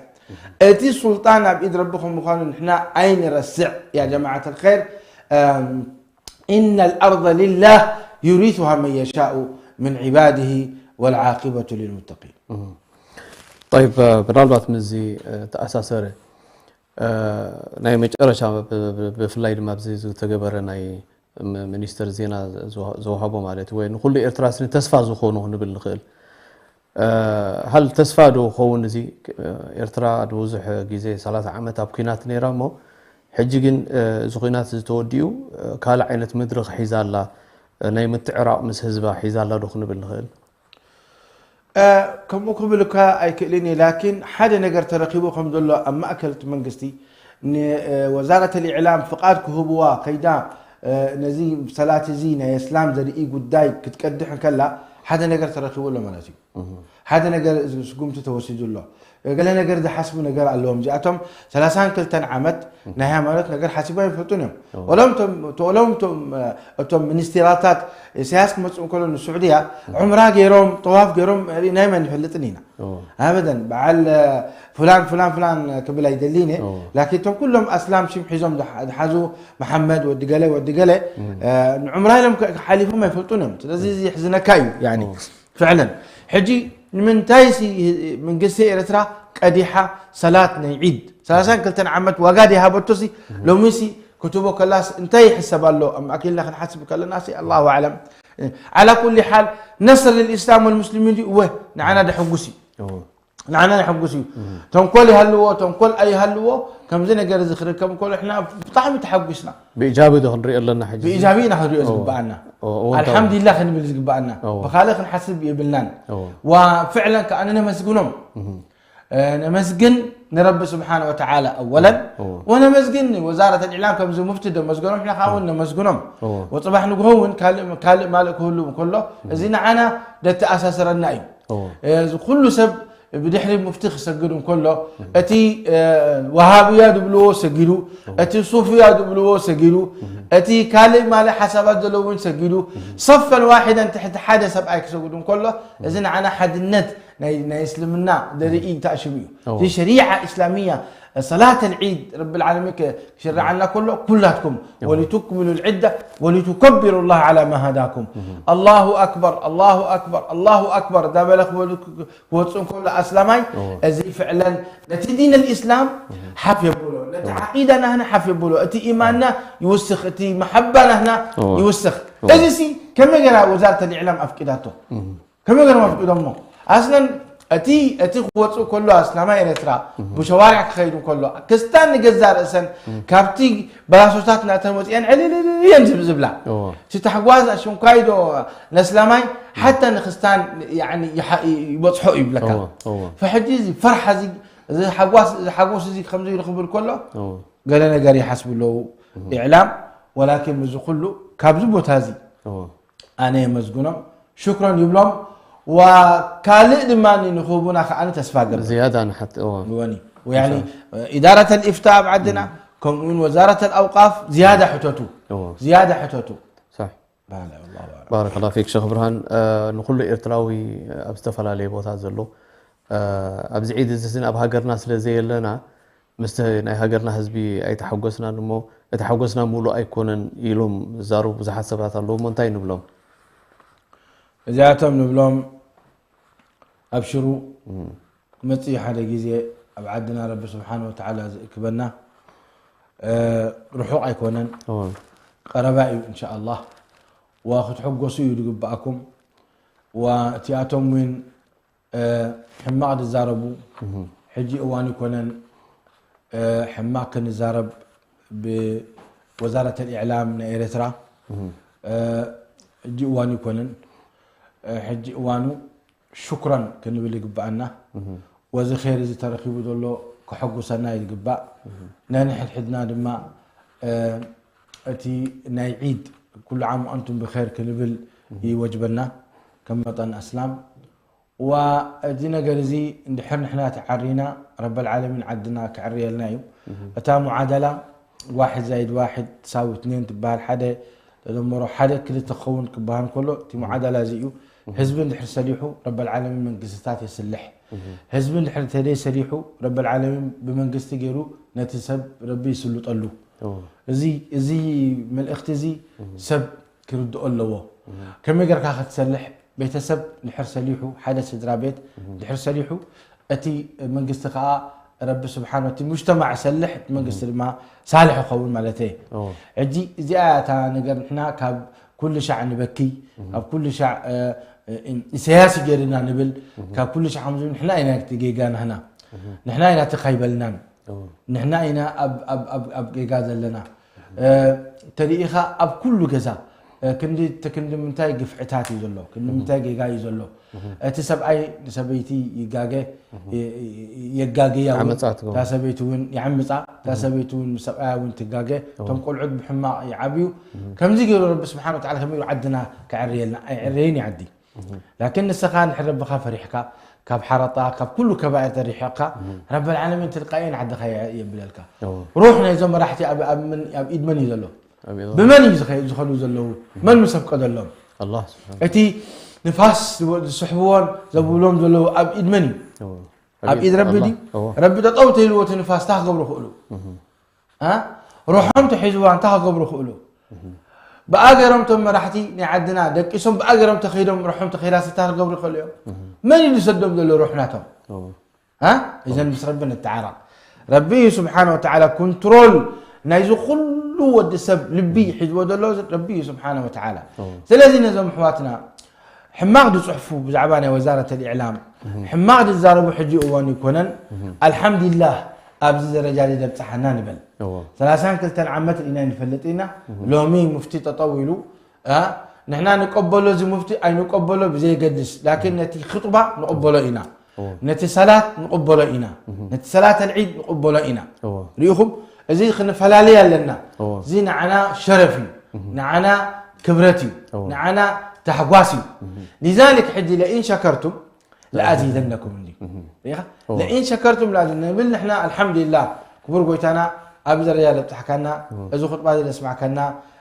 እቲ ሱልጣን ኣብ ኢድ ረቢ ከም ምዃኑ ንሕና ኣይንረስዕ። ያ ጀማዓት ኣልኸይር፣ እም፣ إن الأرض لله يورثها من يشاء من عباده والعاقبة للمتقين. እም። ጠይብ፣ እ፣ ምናልባት ምስዚ፣ እ፣ ተኣሳሰረ፣ እ፣ ናይ መጨረሻ ብ-፣ ብ-፣ ብ-፣ ብፍላይ ድማ ኣብዚ ዝተገበረ ናይ ም-፣ ሚኒስተር ዜና ዝወ-፣ ዝወሃቦ ማለት እዩ፣ ወይ ንኹሉ ኤርትራ ስኒ ተስፋ ዝኾኑ ክንብል ንኽእል። እ፣ ሃል ተስፋ ዶ ክኸውን እዚ? እ፣ ኤርትራ ንብዙሕ ግዜ ሰላሳ ዓመት ኣብ ኲናት ነይራ እሞ፣ ሕጂ ግን፣ እ፣ እዚ ኲናት እዚ ተወዲኡ፣ እ፣ ካልእ ዓይነት መድረኽ ሒዛ ኣላ፣ እ፣ ናይ ምትዕራቕ ምስ ህዝባ ሒዛ ኣላ ዶ ክንብል ንኽእል? እ፣ ከምኡ ክብል እኳ ኣይክእልን እየ፣ ላኪን ሓደ ነገር ተረኺቡ ከም ዘሎ ኣብ ማእከል እቲ መንግስቲ ን-፣ እ፣ ወዛረት ልኢዕላም ፍቓድ ክህብዋ ከይዳ፣ እ፣ ነዚ ሰላት እዚ ናይ እስላም ዘርኢ ጉዳይ ክትቀድሕ እንከላ ሓደ ነገር ተረኺቡ ኣሎ ማለት እዩ። እህ። ሓደ ነገር እዚ ስጉምቲ ተወሲዱ ኣሎ። ገለ ነገር ዝሓስቡ ነገር ኣለዎም። እዚኣቶም ሰላሳን ክልተን ዓመት ናይ ሃይማኖት ነገር ሓሲቦም ኣይፈልጡን እዮም። እዎ። ወሎም እቶም፣ ወሎም እቶም፣ እ፣ እቶም ሚኒስቴራታት ኢሳያስ ክመፅኡ እንከሎ ንስዑድያ ዑምራ ገይሮም፣ ጠዋፍ ገይሮም ርኢናዮም ኣይንፈልጥን ኢና። እዎ። ኣበደን። በዓል፣ እ፣ ፍላን፣ ፍላን፣ ፍላን ክብል ኣይደልን እየ። እዎ። ላኪን እቶም ኩሎም ኣስላም ሽም ሒዞም ዝሓ-፣ ዝሓዙ መሓመድ፣ ወዲ ገለ፣ ወዲ ገለ፣ እም። እ፣ ንዑምራ ኢሎም ከ-፣ ሓሊፎም ኣይፈልጡን እዮም። ስለዚ እዚ የሕዝነካ እዩ፣ ያኒ። እዎ። ፍዕለን። ሕጂ ንምንታይ ሲ መንግስቲ ኤርትራ ቀዲሓ ሰላት ናይ ዒድ ሰላሳን ክልተን ዓመት ዋጋ ድሃበቶ ሲ ሎሚ ሲ ክትቦ ከላስ እንታይ ይሕሰብ ኣሎ? ኣብ ማእከልና ክንሓስብ ከለና ሲ ኣላሁ ኣዕለም። ዓላ ኩሊ ሓል ነስር ልልእስላም ወልሙስሊሚን ድዩ? እወ፣ ንዓና ደሐጉስ እዩ። እዎ። ንዓና የሐጉስ እዩ። ተንኮል ይሃልዎ ተንኮል ኣይሃልዎ፣ ከምዚ ነገር እዚ ክርከብ ከሎ ንሕና ብጣዕሚ ተሓጒስና። ብኢጃቢ ዶ ክንሪኦ ኣለና ሕጂ? ብኢጃቢ ኢና ክንሪኦ ዝግበኣና። ኣልሓምዱሊላህ ክንብል ዝግበኣና። ብኻልእ ክንሓስብ የብልናን። ወፍዕለን ከዓ ነመስግኖም። ነመስግን ንረቢ ስብሓን ወተዓላ ኣወለን፣ ወነመስግን ወዛረት ኣልኢዕላም ከምዚ ሙፍቲ ደመስገኖም፣ ንሕና ከዓ እውን ነመስግኖም። ወፅባሕ ንግሆ እውን ካልእ ማልእ ክህሉ እንከሎ፣ እዚ ንዓና ደተኣሳስረና እዩ። እዚ ኩሉ ሰብ ብድሕሪ ሙፍቲ ክሰግድ እንከሎ፣ እቲ ወሃብያ ዝብልዎ ሰጊዱ፣ እቲ ሱፍያ ዝብልዎ ሰጊዱ፣ እቲ ካልእ ማልእ ሓሳባት ዘለዎ እውን ሰጊዱ፣ ሰፈን ዋሒደን ትሕቲ ሓደ ሰብኣይ ክሰግዱ እንከሎ፣ እዚ ንዓና ሓድነት ናይ እስልምና ዘርኢ ተኣሽሙ እዩ። እዚ ሸሪዓ እስላሚያ ሰላት ኣልዒድ ረብል ዓለሚን ክሽርዓልና ከሎ ኩላትኩም ወሊቱክምሉ ልዕዳ ወሊቱከቢሩ ላህ ዓላ ማ ሃዳኩም። ኣላሁ ኣክበር ኣላሁ ኣክበር ኣላሁ ኣክበር እንዳበለ ክወፁ እንከሎ ኣስላማይ እዚ ፍዕለን ነቲ ዲን ልእስላም ሓፍ የብሎ፣ ነቲ ዓቂዳ ናህና ሓፍ የብሎ፣ እቲ ኢማንና ይውስኽ፣ እቲ መሓባ ናህና ይውስኽ። እዚ ሲ ከመይ ገይራ ወዛርተ ልዕላም ኣፍቂዳቶ? ከመይ ገይሮም ኣፍቂዶሞ? ኣስለን እቲ እቲ ክወፅኡ ከሎ ኣስላማይ ኤርትራ ብሸዋርዕ ክኸይዱ ከሎ ክስታን ንገዛ ርእሰን ካብቲ በላሶታት ናተን ወፅአን ዕልልልየን ዝብ ዝብላ እቲ ታሕጓዝ ኣሽንኳይ ዶ ነስላማይ ሓታ ንክስታን ይበፅሖ እዩ ይብለካ። ፈሕጂ እዚ ፈርሓ እዚ ሓጎስ እዚ ከምዚ ኢሉ ክብል ከሎ ገለ ነገር ይሓስቡ ኣለዉ ኢዕላም። ወላኪን እዚ ኩሉ ካብዚ ቦታ እዚ ኣነ የመስግኖም ሽክሮን ይብሎም። ወካልእ ድማ ንክህቡና ከዓ ተስፋ ገብር ዝያዳ ንሓት እወ። እወኒ ወያኒ ኢዳረት ልኢፍታ ኣብ ዓድና ከምኡውን ወዛረት ኣውቃፍ ዝያዳ ሕተቱ እወ። ዝያዳ ሕተቱ صح። ባህላ ወላሂ ባረክ። ባረከላ ፊክ ሸክ ብርሃን። ንኩሉ ኤርትራዊ ኣብ ዝተፈላለየ ቦታ ዘሎ ኣብዚ ዒድ እዚ ኣብ ሃገርና ስለ ዘየለና ምስቲ ናይ ሃገርና ህዝቢ ኣይተሓጎስናን እሞ እቲ ሓጎስና ሙሉእ ኣይኮነን ኢሎም ዝዛረቡ ብዙሓት ሰባት ኣለዉ እሞ እንታይ ንብሎም? እዚኣቶም ንብሎም ኣብሽሩ ክመጽእ እዩ ሓደ ግዜ ኣብ ዓድና ረቢ ስብሓን ወተዓላ ዝእክበና ርሑቕ ኣይኮነን ቀረባ እዩ እንሻ ኣላህ። ወክትሕጎሱ እዩ ዝግባኣኩም። ወእቲኣቶም እውን ሕማቕ ዝዛረቡ ሕጂ እዋን ይኮነን። ሕማቕ ክንዛረብ ብወዛረት ልእዕላም ናይ ኤርትራ ሕጂ እዋን ይኮነን። ሕጂ እዋኑ ሽኩረን ክንብል ይግባኣና። ወዚ ር እዚ ተረኪቡ ዘሎ ከሐጉሰና ይግባእ። ነንሕድሕድና ድማ እቲ ናይ ዒድ ኩሉ ዓም ኣንቱም ብር ክንብል ይወጅበና ከም መጠን ኣስላም። ወእዚ ነገር እዚ እንድሕር ንሕና ተዓሪና ረበልዓለሚን ዓድና ክዕርየልና እዩ። እታ ሙዓደላ ዋሕድ ዛይድ ዋሕድ ትሳዊ ትኔን ትበሃል ሓደ ተደመሮ ሓደ ክልተ ክኸውን ክበሃል ከሎ እቲ ሙዓደላ እዚ እዩ። ህዝቢ እንድሕር ሰሊሑ ረበልዓለሚን መንግስትታት የስልሕ። ህዝቢ እንድሕር ተደይ ሰሊሑ ረበልዓለሚን ብመንግስቲ ገይሩ ነቲ ሰብ ረቢ ይስልጠሉ። እዚ እዚ መልእኽቲ እዚ ሰብ ክርድኦ ኣለዎ። ከመይ ጌርካ ክትሰልሕ ቤተሰብ ድሕር ሰሊሑ ሓደ ስድራ ቤት ድሕር ሰሊሑ እቲ መንግስቲ ከዓ ረቢ ስብሓን እቲ ሙጅተማዕ ሰልሕ እቲ መንግስቲ ድማ ሳልሕ ይኸውን ማለት እየ። ሕጂ እዚኣ እታ ነገር ንሕና ካብ ኩሉ ሻዕ ንበኪ ካብ ኩሉ ሻዕ ኢሳያስ ገይርና ንብል ካብ ኩሉ ሻዕ ከምዚ ንሕና ኢና እቲ ጌጋ ናህና ንሕና ኢና እቲ ካይበልናን ንሕና ኢና ኣብ ጌጋ ዘለና። ተሪኢኻ ኣብ ኩሉ ገዛ ክንዲ ክንዲ ምንታይ ግፍዕታት እዩ ዘሎ፣ ክንዲ ምንታይ ጌጋ እዩ ዘሎ። እቲ ሰብኣይ ንሰበይቲ ይጋገ የጋግያ እውን፣ እታ ሰበይቲ እውን ይዓምፃ፣ እታ ሰበይቲ እውን ምስ ሰብኣያ እውን ትጋገ። እቶም ቆልዑት ብሕማቕ ይዓብዩ። ከምዚ ገይሩ ረቢ ስብሓን ወተዓላ ከመይ ኢሉ ዓድና ከዕርየልና? ኣይዕረይን እዩ ዓዲ። ላኪን ንስኻ ንድሕር ረብኻ ፈሪሕካ ካብ ሓረጣ ካብ ኩሉ ከባኤር ተሪሕቕካ ረበል ዓለሚን ትልቃኤን ዓድኻ የብለልካ። ሩሕ ናይዞም መራሕቲ ኣብ ኢድ መን እዩ ዘሎ? ብመን እዩ ዝኸዱ ዘለዉ? መን ምስ ኣፍቀደሎም? እቲ ንፋስ ዝስሕብዎን ዘብብሎም ዘለዉ ኣብ ኢድ መን እዩ? ኣብ ኢድ ረቢ ድዩ? ረቢ ጠጠው ተይልዎ እቲ ንፋስ ታ ክገብሩ ክእሉ ሮሖም ተሒዝዋ እንታይ ክገብሩ ክእሉ? ብኣ ገይሮም ቶም መራሕቲ ናይ ዓድና ደቂሶም ብኣ ገይሮም ተኸይዶም ሮሖም ተኸይዳ ስታ ክገብሩ ይኽእሉ እዮም። መን እዩ ዝሰዶም ዘሎ ሮሕ ናቶም? እዘን ምስ ረቢ ንተዓረቕ። ረቢ እዩ ስብሓን ወተዓላ ኮንትሮል ናይዚ ኩሉ ወዲ ሰብ ልቢ ሒዝዎ ዘሎ ረቢ እዩ ስብሓን ወተዓላ። ስለዚ ነዞም ኣሕዋትና ሕማቕ ዝፅሕፉ ብዛዕባ ናይ ወዛረት ልእዕላም ሕማቕ ዝዛረቡ ሕጂ እዋን ይኮነን። ኣልሓምዱሊላህ ኣብዚ ደረጃ እዚ ደብፅሓና ንበል። ሰላሳን ክልተን ዓመት ኢና ንፈልጥ ኢና። ሎሚ ሙፍቲ ጠጠው ኢሉ ንሕና ንቀበሎ እዚ ሙፍቲ ኣይንቀበሎ ብዘይገድስ ላኪን ነቲ ክጥባ ንቀበሎ ኢና። ነቲ ሰላት ንቀበሎ ኢና። ነቲ ሰላት ኣልዒድ ንቀበሎ ኢና። ርኢኹም እዚ ክንፈላለይ ኣለና። እዚ ንዓና ሸረፍ እዩ። ንዓና ክብረት እዩ። ንዓና ታሕጓስ እዩ። ሊዛሊክ ሕጂ ለኢን ሸከርቱም ለኣዚደነኩም እንዲ ሪኢኻ ለኢን ሸከርቱም ለኣዚደ ንብል ንሕና ኣልሓምዱሊላህ ክቡር ጎይታና ኣብዚ ደረጃ ለብፅሕካና እዚ ኹጥባ እዚ ለስማዕካና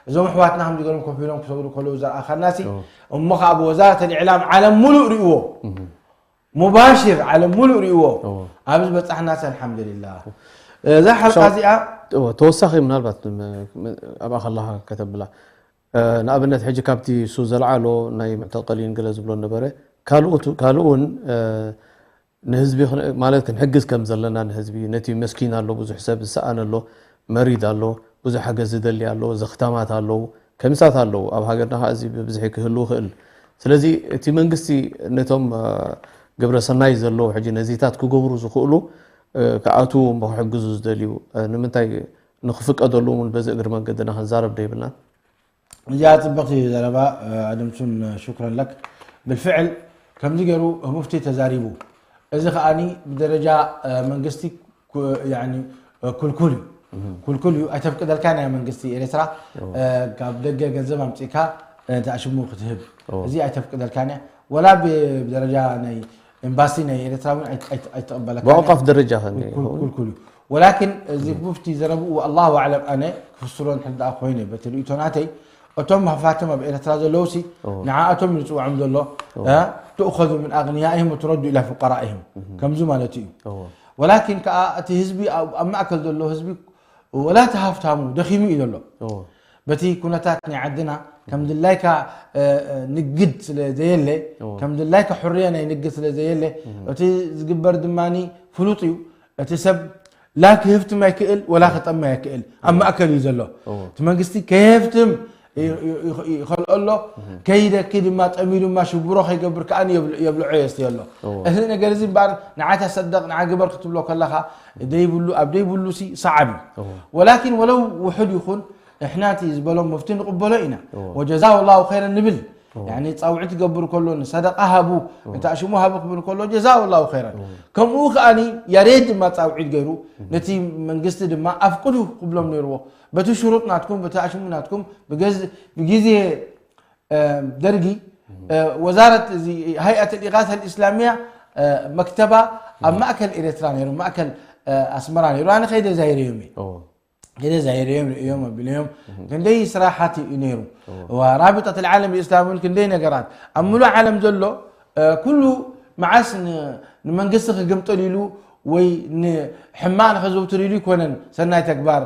እዞም ኣሕዋትና ከም ዝገርም ኮፍ ኢሎም ክሰግዱ ከለዉ ዘርኣኻናሲ እሞ ከዓ ብወዛረት ልዕላም ዓለም ሙሉእ ርእዎ ሙባሽር ዓለም ሙሉእ ርእዎ ኣብዚ በፃሕናሲ ኣልሓምዱሊላህ እዛ ሓልቃ እዚኣ ተወሳኺ ምናልባት ኣብኣ ከለካ ከተብላ ንኣብነት ሕጂ ካብቲ እሱ ዘልዓሎ ናይ ምዕተቀሊን ገለ ዝብሎ ነበረ ካልኡ እውን ንህዝቢ ማለት ክንሕግዝ ከም ዘለና ንህዝቢ ነቲ መስኪን ኣሎ ብዙሕ ሰብ ዝሰኣነ ኣሎ መሪድ ኣሎ ብዙሕ ሓገዝ ዝደሊ ኣሎ ዘኽታማት ኣለዉ ከምሳት ኣለዉ ኣብ ሃገርና ከዓ እዚ ብብዝሒ ክህሉ ይኽእል ስለዚ እቲ መንግስቲ ነቶም ግብረ ሰናይ ዘለዉ ሕጂ ነዚታት ክገብሩ ዝኽእሉ ክኣትዉ እሞ ክሕግዙ ዝደልዩ ንምንታይ ንኽፍቀደሉ እውን በዚ እግሪ መንገድና ክንዛረብ ዶ ይብልናን እዚኣ ፅብቕቲ ዘረባ ኣድምሱን ሽክረን ለክ ብልፍዕል ከምዚ ገይሩ ሙፍቲ ተዛሪቡ እዚ ከዓኒ ብደረጃ መንግስቲ ኩልኩል እዩ ኩልኩል እዩ ኣይተፍቅደልካን እያ መንግስቲ ኤርትራ ካብ ደገ ገንዘብ ኣምፂእካ ተኣሽሙ ክትህብ እዚ ኣይተፍቅደልካን እያ ወላ ብደረጃ ናይ ኤምባሲ ናይ ኤርትራ እውን ኣይተቐበለካ ብዕቋፍ ደረጃ ኩልኩል እዩ ወላኪን እዚ ሙፍቲ ዘረብኡ ኣላሁ ኣዕለም ኣነ ክፍስሮ እንድሕር ደኣ ኮይነ በቲ ርእይቶ ናተይ እቶም ሃፋትም ኣብ ኤርትራ ዘለውሲ ንዓኣቶም እዩ ዝፅውዖም ዘሎ ትእኸዙ ምን ኣግንያኢህም ወትረዱ ኢላ ፍቀራኢህም ከምዚ ማለት እዩ ወላኪን ከዓ እቲ ህዝቢ ኣብ ማእከል ዘሎ ህዝቢ ወላ እቲ ሃፍታሙ ደኺሙ እዩ ዘሎ በቲ ኩነታት ናይ ዓድና ከም ድላይካ ንግድ ስለ ዘየለ ከም ድላይካ ሕርያ ናይ ንግድ ስለ ዘየለ እቲ ዝግበር ድማ ፍሉጥ እዩ እቲ ሰብ ላ ክህፍትም ኣይክእል ወላ ክጠሚ ኣይክእል ኣብ ማእከል እዩ ዘሎ እቲ መንግስቲ ከየህፍትም ይኸልኦ ኣሎ ከይደኪ ድማ ጠሚ ድማ ሽጉሮ ከይገብር ከዓ የብልዖ የስትዮ ኣሎ እዚ ነገር እዚ እምበኣር ንዓታ ሰደቕ ንዓ ግበር ክትብሎ ከለኻ ደይብሉ ኣብ ደይብሉ ሲ ሰዓብ እዩ ወላኪን ወለው ውሑድ ይኹን ንሕና እቲ ዝበሎም መፍትሒ ንቕበሎ ኢና ወጀዛሁ ላሁ ኸይረን ንብል ያኒ ፃውዒት ትገብር ከሎ ንሰደቃ ሃቡ እንተ ኣሽሙ ሃቡ ክብል ከሎ ጀዛሁ ላሁ ኸይረን ከምኡ ከኣኒ ያሬድ ድማ ፃውዒት ገይሩ ነቲ መንግስቲ ድማ ኣፍቅዱ ክብሎም ነይርዎ በቲ ሽሩጥ ናትኩም በቲ ኣሽሙ ናትኩም ብግዜ ደርጊ ወዛረት ሀይአት ልኢጋታ ልእስላሚያ መክተባ ኣብ ማእከል ኤርትራ ነይሩ ማእከል ኣስመራ ነይሩ ኣነ ከይደ ዛይረዮም እየ ገለ ዛይረዮም ርእዮም ኣቢለዮም ክንደይ ስራሓት እዩ ነይሩ ራቢጠት ልዓለም ብእስላም እውን ክንደይ ነገራት ኣብ ምሉእ ዓለም ዘሎ ኩሉ መዓስ ንመንግስቲ ክግምጥል ኢሉ ወይ ንሕማቕ ንኸዘውትር ኢሉ ይኮነን ሰናይ ተግባር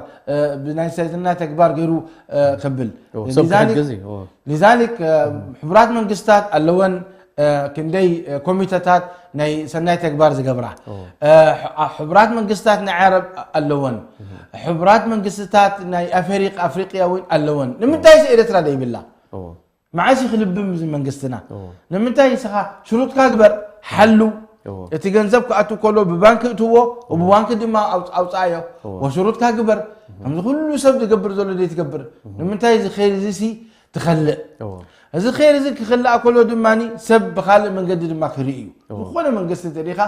ብናይ ሰናይ ተግባር ገይሩ ክብል ሰብ ክሕግዝ እዩ ሊዛሊክ ሕቡራት መንግስታት ኣለወን ክንደይ ኮሚተታት ናይ ሰናይ ተግባር ዝገብራ ሕቡራት መንግስታት ናይ ዓረብ ኣለወን ሕቡራት መንግስታት ናይ ኣፈሪቅ ኣፍሪቅያ እውን ኣለወን ንምንታይ ሲ ኤርትራ ደይብላ መዓስ ክልብም እዚ መንግስትና ንምንታይ ንስኻ ሽሩጥካ ግበር ሓሉ እቲ ገንዘብ ክኣቱ ከሎ ብባንክ እትዎ ብባንክ ድማ ኣውፃዮ ወሽሩጥካ ግበር ከምዚ ኩሉ ሰብ ዝገብር ዘሎ ደይ ትገብር ንምንታይ እዚ ኸይር እዚ ሲ ትኸልእ እዚ ኸይር እዚ ክኽልኣ ከሎ ድማ ሰብ ብካልእ መንገዲ ድማ ክርኢ እዩ ዝኾነ መንግስቲ እንተሪኻ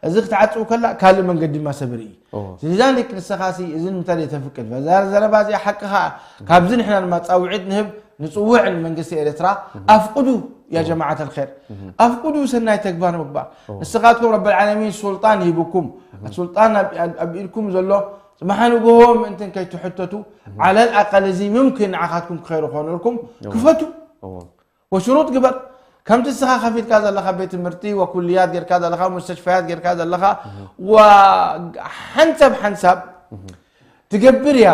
እዚ ክትዓፅው ከላ ካልእ መንገዲ ድማ ሰብ ርኢ ስለዛሊክ ንስኻ ሲ እዚ ንምንታይ ተፍቅድ ዘረባ እዚኣ ሓቅኻ ካብዚ ንሕና ድማ ፃውዒት ንህብ ንፅውዕ ንመንግስቲ ኤርትራ ኣፍቅዱ ያ ጀማዓት ልኸር ኣፍቅዱ ሰናይ ተግባር ምግባር ንስኻትኩም ረብ ልዓለሚን ሱልጣን ሂብኩም ሱልጣን ኣብ ኢድኩም ዘሎ መሓንግሆ ምእንትን ከይትሕተቱ ዓለል ኣቀል እዚ ምምክን ንዓኻትኩም ክኸይሩ ኮነልኩም ክፈቱ ወሽሩጥ ግበር ከምቲ እስኻ ከፊትካ ዘለኻ ቤት ትምህርቲ ወኩልያት ጌርካ ዘለኻ ሙስተሽፈያት ጌርካ ዘለኻ ሓንሳብ ሓንሳብ ትገብር እያ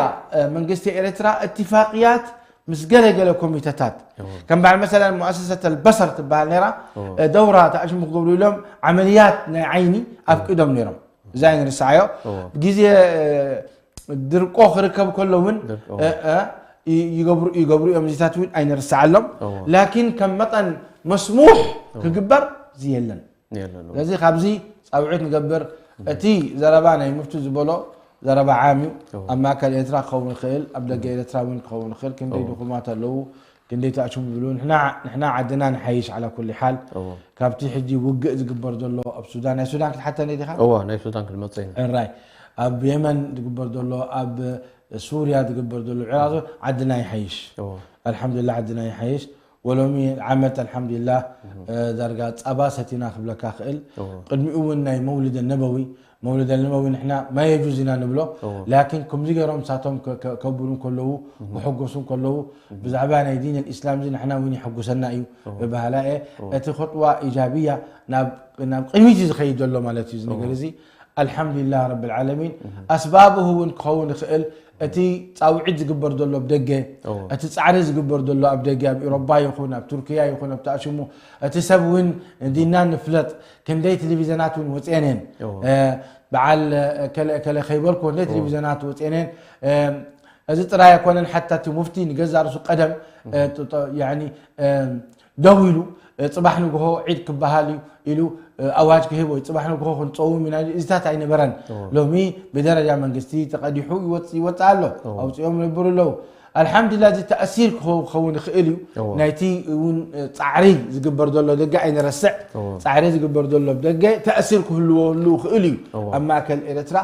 መንግስቲ ኤርትራ እትፋቅያት ምስ ገለገለ ኮሚተታት ከም በዓል መሰለን ሙኣሰሰት ኣልበሰር ትበሃል ነራ ደውራ ተኣሽሙ ክገብሩ ኢሎም ዓመልያት ናይ ዓይኒ ኣፍቂዶም ነይሮም እዛ ኣይንርሳዓዮ ግዜ ድርቆ ክርከብ ከሎ እውን ይገብሩ እዮም እዚታት እውን ኣይንርሳዓሎም ላኪን ከም መጠን መስሙሕ ክግበር ዝየለን። የለን። ስለዚ ካብዚ ጻውዒት ንገብር። እቲ ዘረባ ናይ ሙፍቲ ዝበሎ ዘረባ ዓም እዩ። እዎ። ኣብ ማእከል ኤርትራ ክኸውን ይኽእል፣ ኣብ ደገ ኤርትራ እውን ክኸውን ይኽእል። ክንደይ እዎ። ድኹማት ኣለዉ፣ ክንደይ ተኣሽሙ ዝብሉ። ንሕና፣ ንሕና ዓድና ንሓይሽ ዓላ ኩሊ ሓል። እዎ። ካብቲ ሕጂ ውግእ ዝግበር ዘሎ ኣብ ሱዳን፣ ናይ ሱዳን ክትሓተኒ ዲኻ? እዎ፣ ናይ ሱዳን ክንመጽእ ኢና። ሕራይ። ኣብ የመን ዝግበር ዘሎ፣ ኣብ ሱርያ ዝግበር ዘሎ፣ ዕራቕ፣ ዓድና ይሓይሽ። እዎ። ኣልሓምዱሊላህ ዓድና ይሓይሽ። ወሎሚ ዓመት ኣልሓምዱሊላህ፣ እ፣ ዳርጋ ጸባ ሰቲና ክብለካ ክእል። እዎ። ቅድሚኡ እውን ናይ መውሊደ ነበዊ፣ መውሊደ ነበዊ ንሕና ማ የጁዝ ኢና ንብሎ። እዎ። ላኪን ከምዚ ገይሮም ንሳቶም ከ-፣ ከ-፣ ከብሉ ከለዉ፣ ክሕጎሱ ከለዉ፣ ብዛዕባ ናይ ዲን ኣልኢስላም እዚ ንሕና እውን የሐጉሰና እዩ። እዎ። ብባህላ እየ። እዎ። እቲ ኹጥዋ ኢጃብያ ናብ፣ ናብ ቅድሚት እዩ ዝኸይድ ዘሎ ማለት እዩ እዚ ነገር እዚ። ኣልሓምዱሊላህ ረብል ዓለሚን። ኣስባብሁ እውን ክኸውን ይኽእል። እቲ ጻውዒት ዝግበር ዘሎ ኣብ ደገ፣ እዎ። እቲ ጻዕሪ ዝግበር ዘሎ ኣብ ደገ፣ ኣብ ኤውሮጳ ይኹን፣ ኣብ ቱርክያ ይኹን፣ ኣብ ተኣሽሙ፣ እቲ ሰብ እውን ዲና ንፍለጥ፣ ክንደይ ቴሌቪዥናት እውን ወጽኤን እየን። እዎ። እ፣ በዓል፣ እ፣ ከለ፣ ከለ ከይበልኩ፣ ክንደይ እዎ። ቴሌቪዥናት ወጽኤን እየን። እ፣ እዚ ጥራይ ኣይኮነን፣ ሓታ እቲ ሙፍቲ ንገዛእ ርእሱ ቀደም፣ እ፣ ጥ-፣ ጥ-፣ ያኒ፣ እ፣ ደው ኢሉ፣ እ፣ ጽባሕ ንግሆ ዒድ ክበሃል እዩ ኢሉ፣ እ፣ ኣዋጅ ክህብ ወይ ጽባሕ ንግሆ ክንጸውም ኢና፣ እዚታት ኣይነበረን። እዎ። ሎሚ ብደረጃ መንግስቲ ተቐዲሑ ይወጽ-፣ ይወጽእ ኣሎ። እዎ። ኣውጺኦም ይነብሩ ኣለዉ። ኣልሓምዱሊላህ፣ እዚ ተኣሲር ክኸው-፣ ክኸውን ይኽእል እዩ። እዎ። ናይቲ እውን፣ እ፣ ጻዕሪ ዝግበር ዘሎ ደገ ኣይንረስዕ። እዎ። ጻዕሪ ዝግበር ዘሎ ደገ ተኣሲር ክህልወሉ ይኽእል እዩ። እዎ። ኣብ ማእከል ኤርትራ።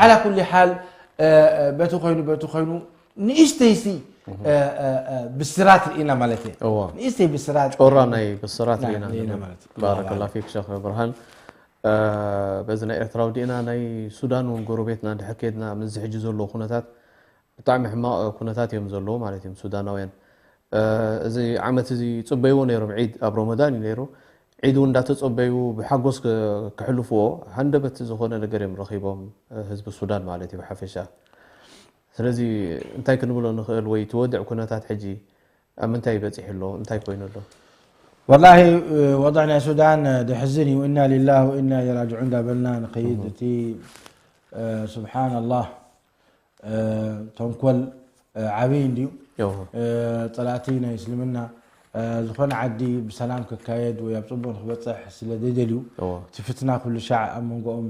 ዓላ ኩሊ ሓል፣ እ፣ እ፣ በቲ ኮይኑ፣ በቲ ኮይኑ፣ ንእሽተይሲ፣ እህ። እ፣ እ፣ እ፣ ብስራት ርኢና ማለት እየ። እዎ። ንእሽተይ ብስራት። ጮራ ናይ ብስራት ና-፣ ርኢና ርኢና ንብል። ማለት እዩ። ባረከላ ፊክ ሸኽ ብርሃን። እ፣ በዚ ናይ ኤርትራ ወዲእና ናይ ሱዳን እውን ጎረቤትና እንድሕር ከድና፣ ምስዚ ሕጂ ዘለዎ ኩነታት ብጣዕሚ ሕማቕ ኩነታት እዮም ዘለዉ ማለት እዮም ሱዳናውያን። እ፣ እዚ ዓመት እዚ ይጽበይዎ ነይሮም፣ ዒድ ኣብ ረመዳን እዩ ነይሩ። ዒድ እውን እንዳተጸበዩ ብሓጎስ ክ-፣ ክሕልፍዎ ሃንደበት ዝኾነ ነገር እዮም ረኺቦም፣ እ፣ ህዝቢ ሱዳን ማለት እዩ ብሓፈሻ። ስለዚ እንታይ ክንብሎ ንኽእል ወይ እቲ ወድዕ ኩነታት ሕጂ ኣብ ምንታይ በጺሑ ኣሎ? እንታይ ኮይኑ ኣሎ? ወላሂ፣ እ፣ ወድዕ ናይ ሱዳን፣ እ፣ ደሕዝን እዩ። ኢና ሊላህ ወኢና ኢለይሂ ራጅዑን እንዳበልና ንኸይድ። እህ። እቲ፣ እ፣ ሱብሓነላህ፣ እ፣ ተንኮል፣ እ፣ ዓብዪ እንድዩ። እዎ። እ፣ ጸላእቲ ናይ እስልምና፣ እ፣ ዝኾነ ዓዲ ብሰላም ክካየድ ወይ ኣብ ጽቡቕ ንክበጽሕ ስለ ዘይደልዩ፣ እዎ። እቲ ፍትና ኩሉ ሻዕ ኣብ መንጎኦም፣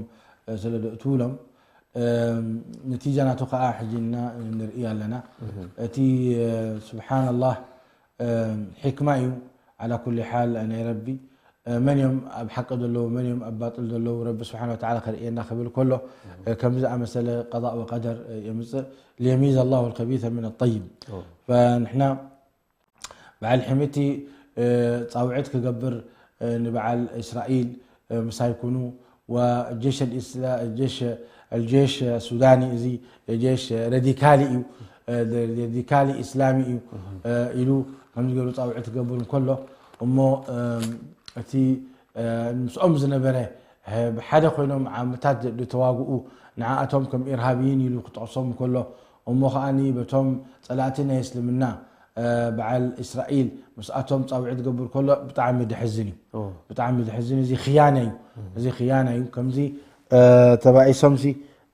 እ፣ ስለ ዘእትውሎም፣ እም፣ ነቲጃ ናቱ ከኣ ሕጂ እና ንርኢ ኣለና። እህ። እቲ፣ እ፣ ሱብሓነላህ፣ እም፣ ሕክማ እዩ። ዓላ ኩሊ ሓል ናይ ረቢ፣ እ፣ መን እዮም ኣብ ሓቂ ዘለዉ፣ መን እዮም ኣብ ባጥል ዘለዉ፣ ረቢ ስብሓነ ወተዓላ ከርእየና ክብል ከሎ፣ እህ። እ፣ ከምዚ ዝኣመሰለ ቀዳእ ወቀደር፣ እ፣ የምጽእ። ሊየሚዝ ኣላሁ ልከቢተ ምን ጠይብ። እዎ። ፈንሕና በዓል ሕምቲ፣ እ፣ ጻውዒት ክገብር፣ እ፣ ንበዓል እስራኤል፣ እ፣ ምሳይ ኩኑ፣ ወጀሽ ኣልእስላ-፣ ጀሽ፣ ኣልጀሽ ሱዳኒ፣ እዚ ጀሽ ረዲካሊ እዩ፣ እ፣ ረዲካሊ እስላሚ እዩ፣ እ፣ ኢሉ ከምዚ ገይሩ ጻውዒት ክገብር እንከሎ፣ እሞ፣ እም፣ እቲ፣ እ፣ ምስኦም ዝነበረ፣ እ፣ ብሓደ ኮይኖም ዓመታት ዝተዋግኡ ንዓኣቶም ከም ኢርሃብይን ኢሉ ክጠቕሶም እንከሎ፣ እሞ ከኣኒ በቶም ጸላእቲ ናይ እስልምና፣ እ፣ በዓል እስራኤል ምስኣቶም ጻውዒት ዝገብር ከሎ ብጣዕሚ ድሕዝን እዩ። ኦ። ብጣዕሚ ድሕዝን፣ እዚ ክያነ እዩ። እም። እዚ ክያነ እዩ። ከምዚ፣ እ፣ ተባኢሶምሲ፣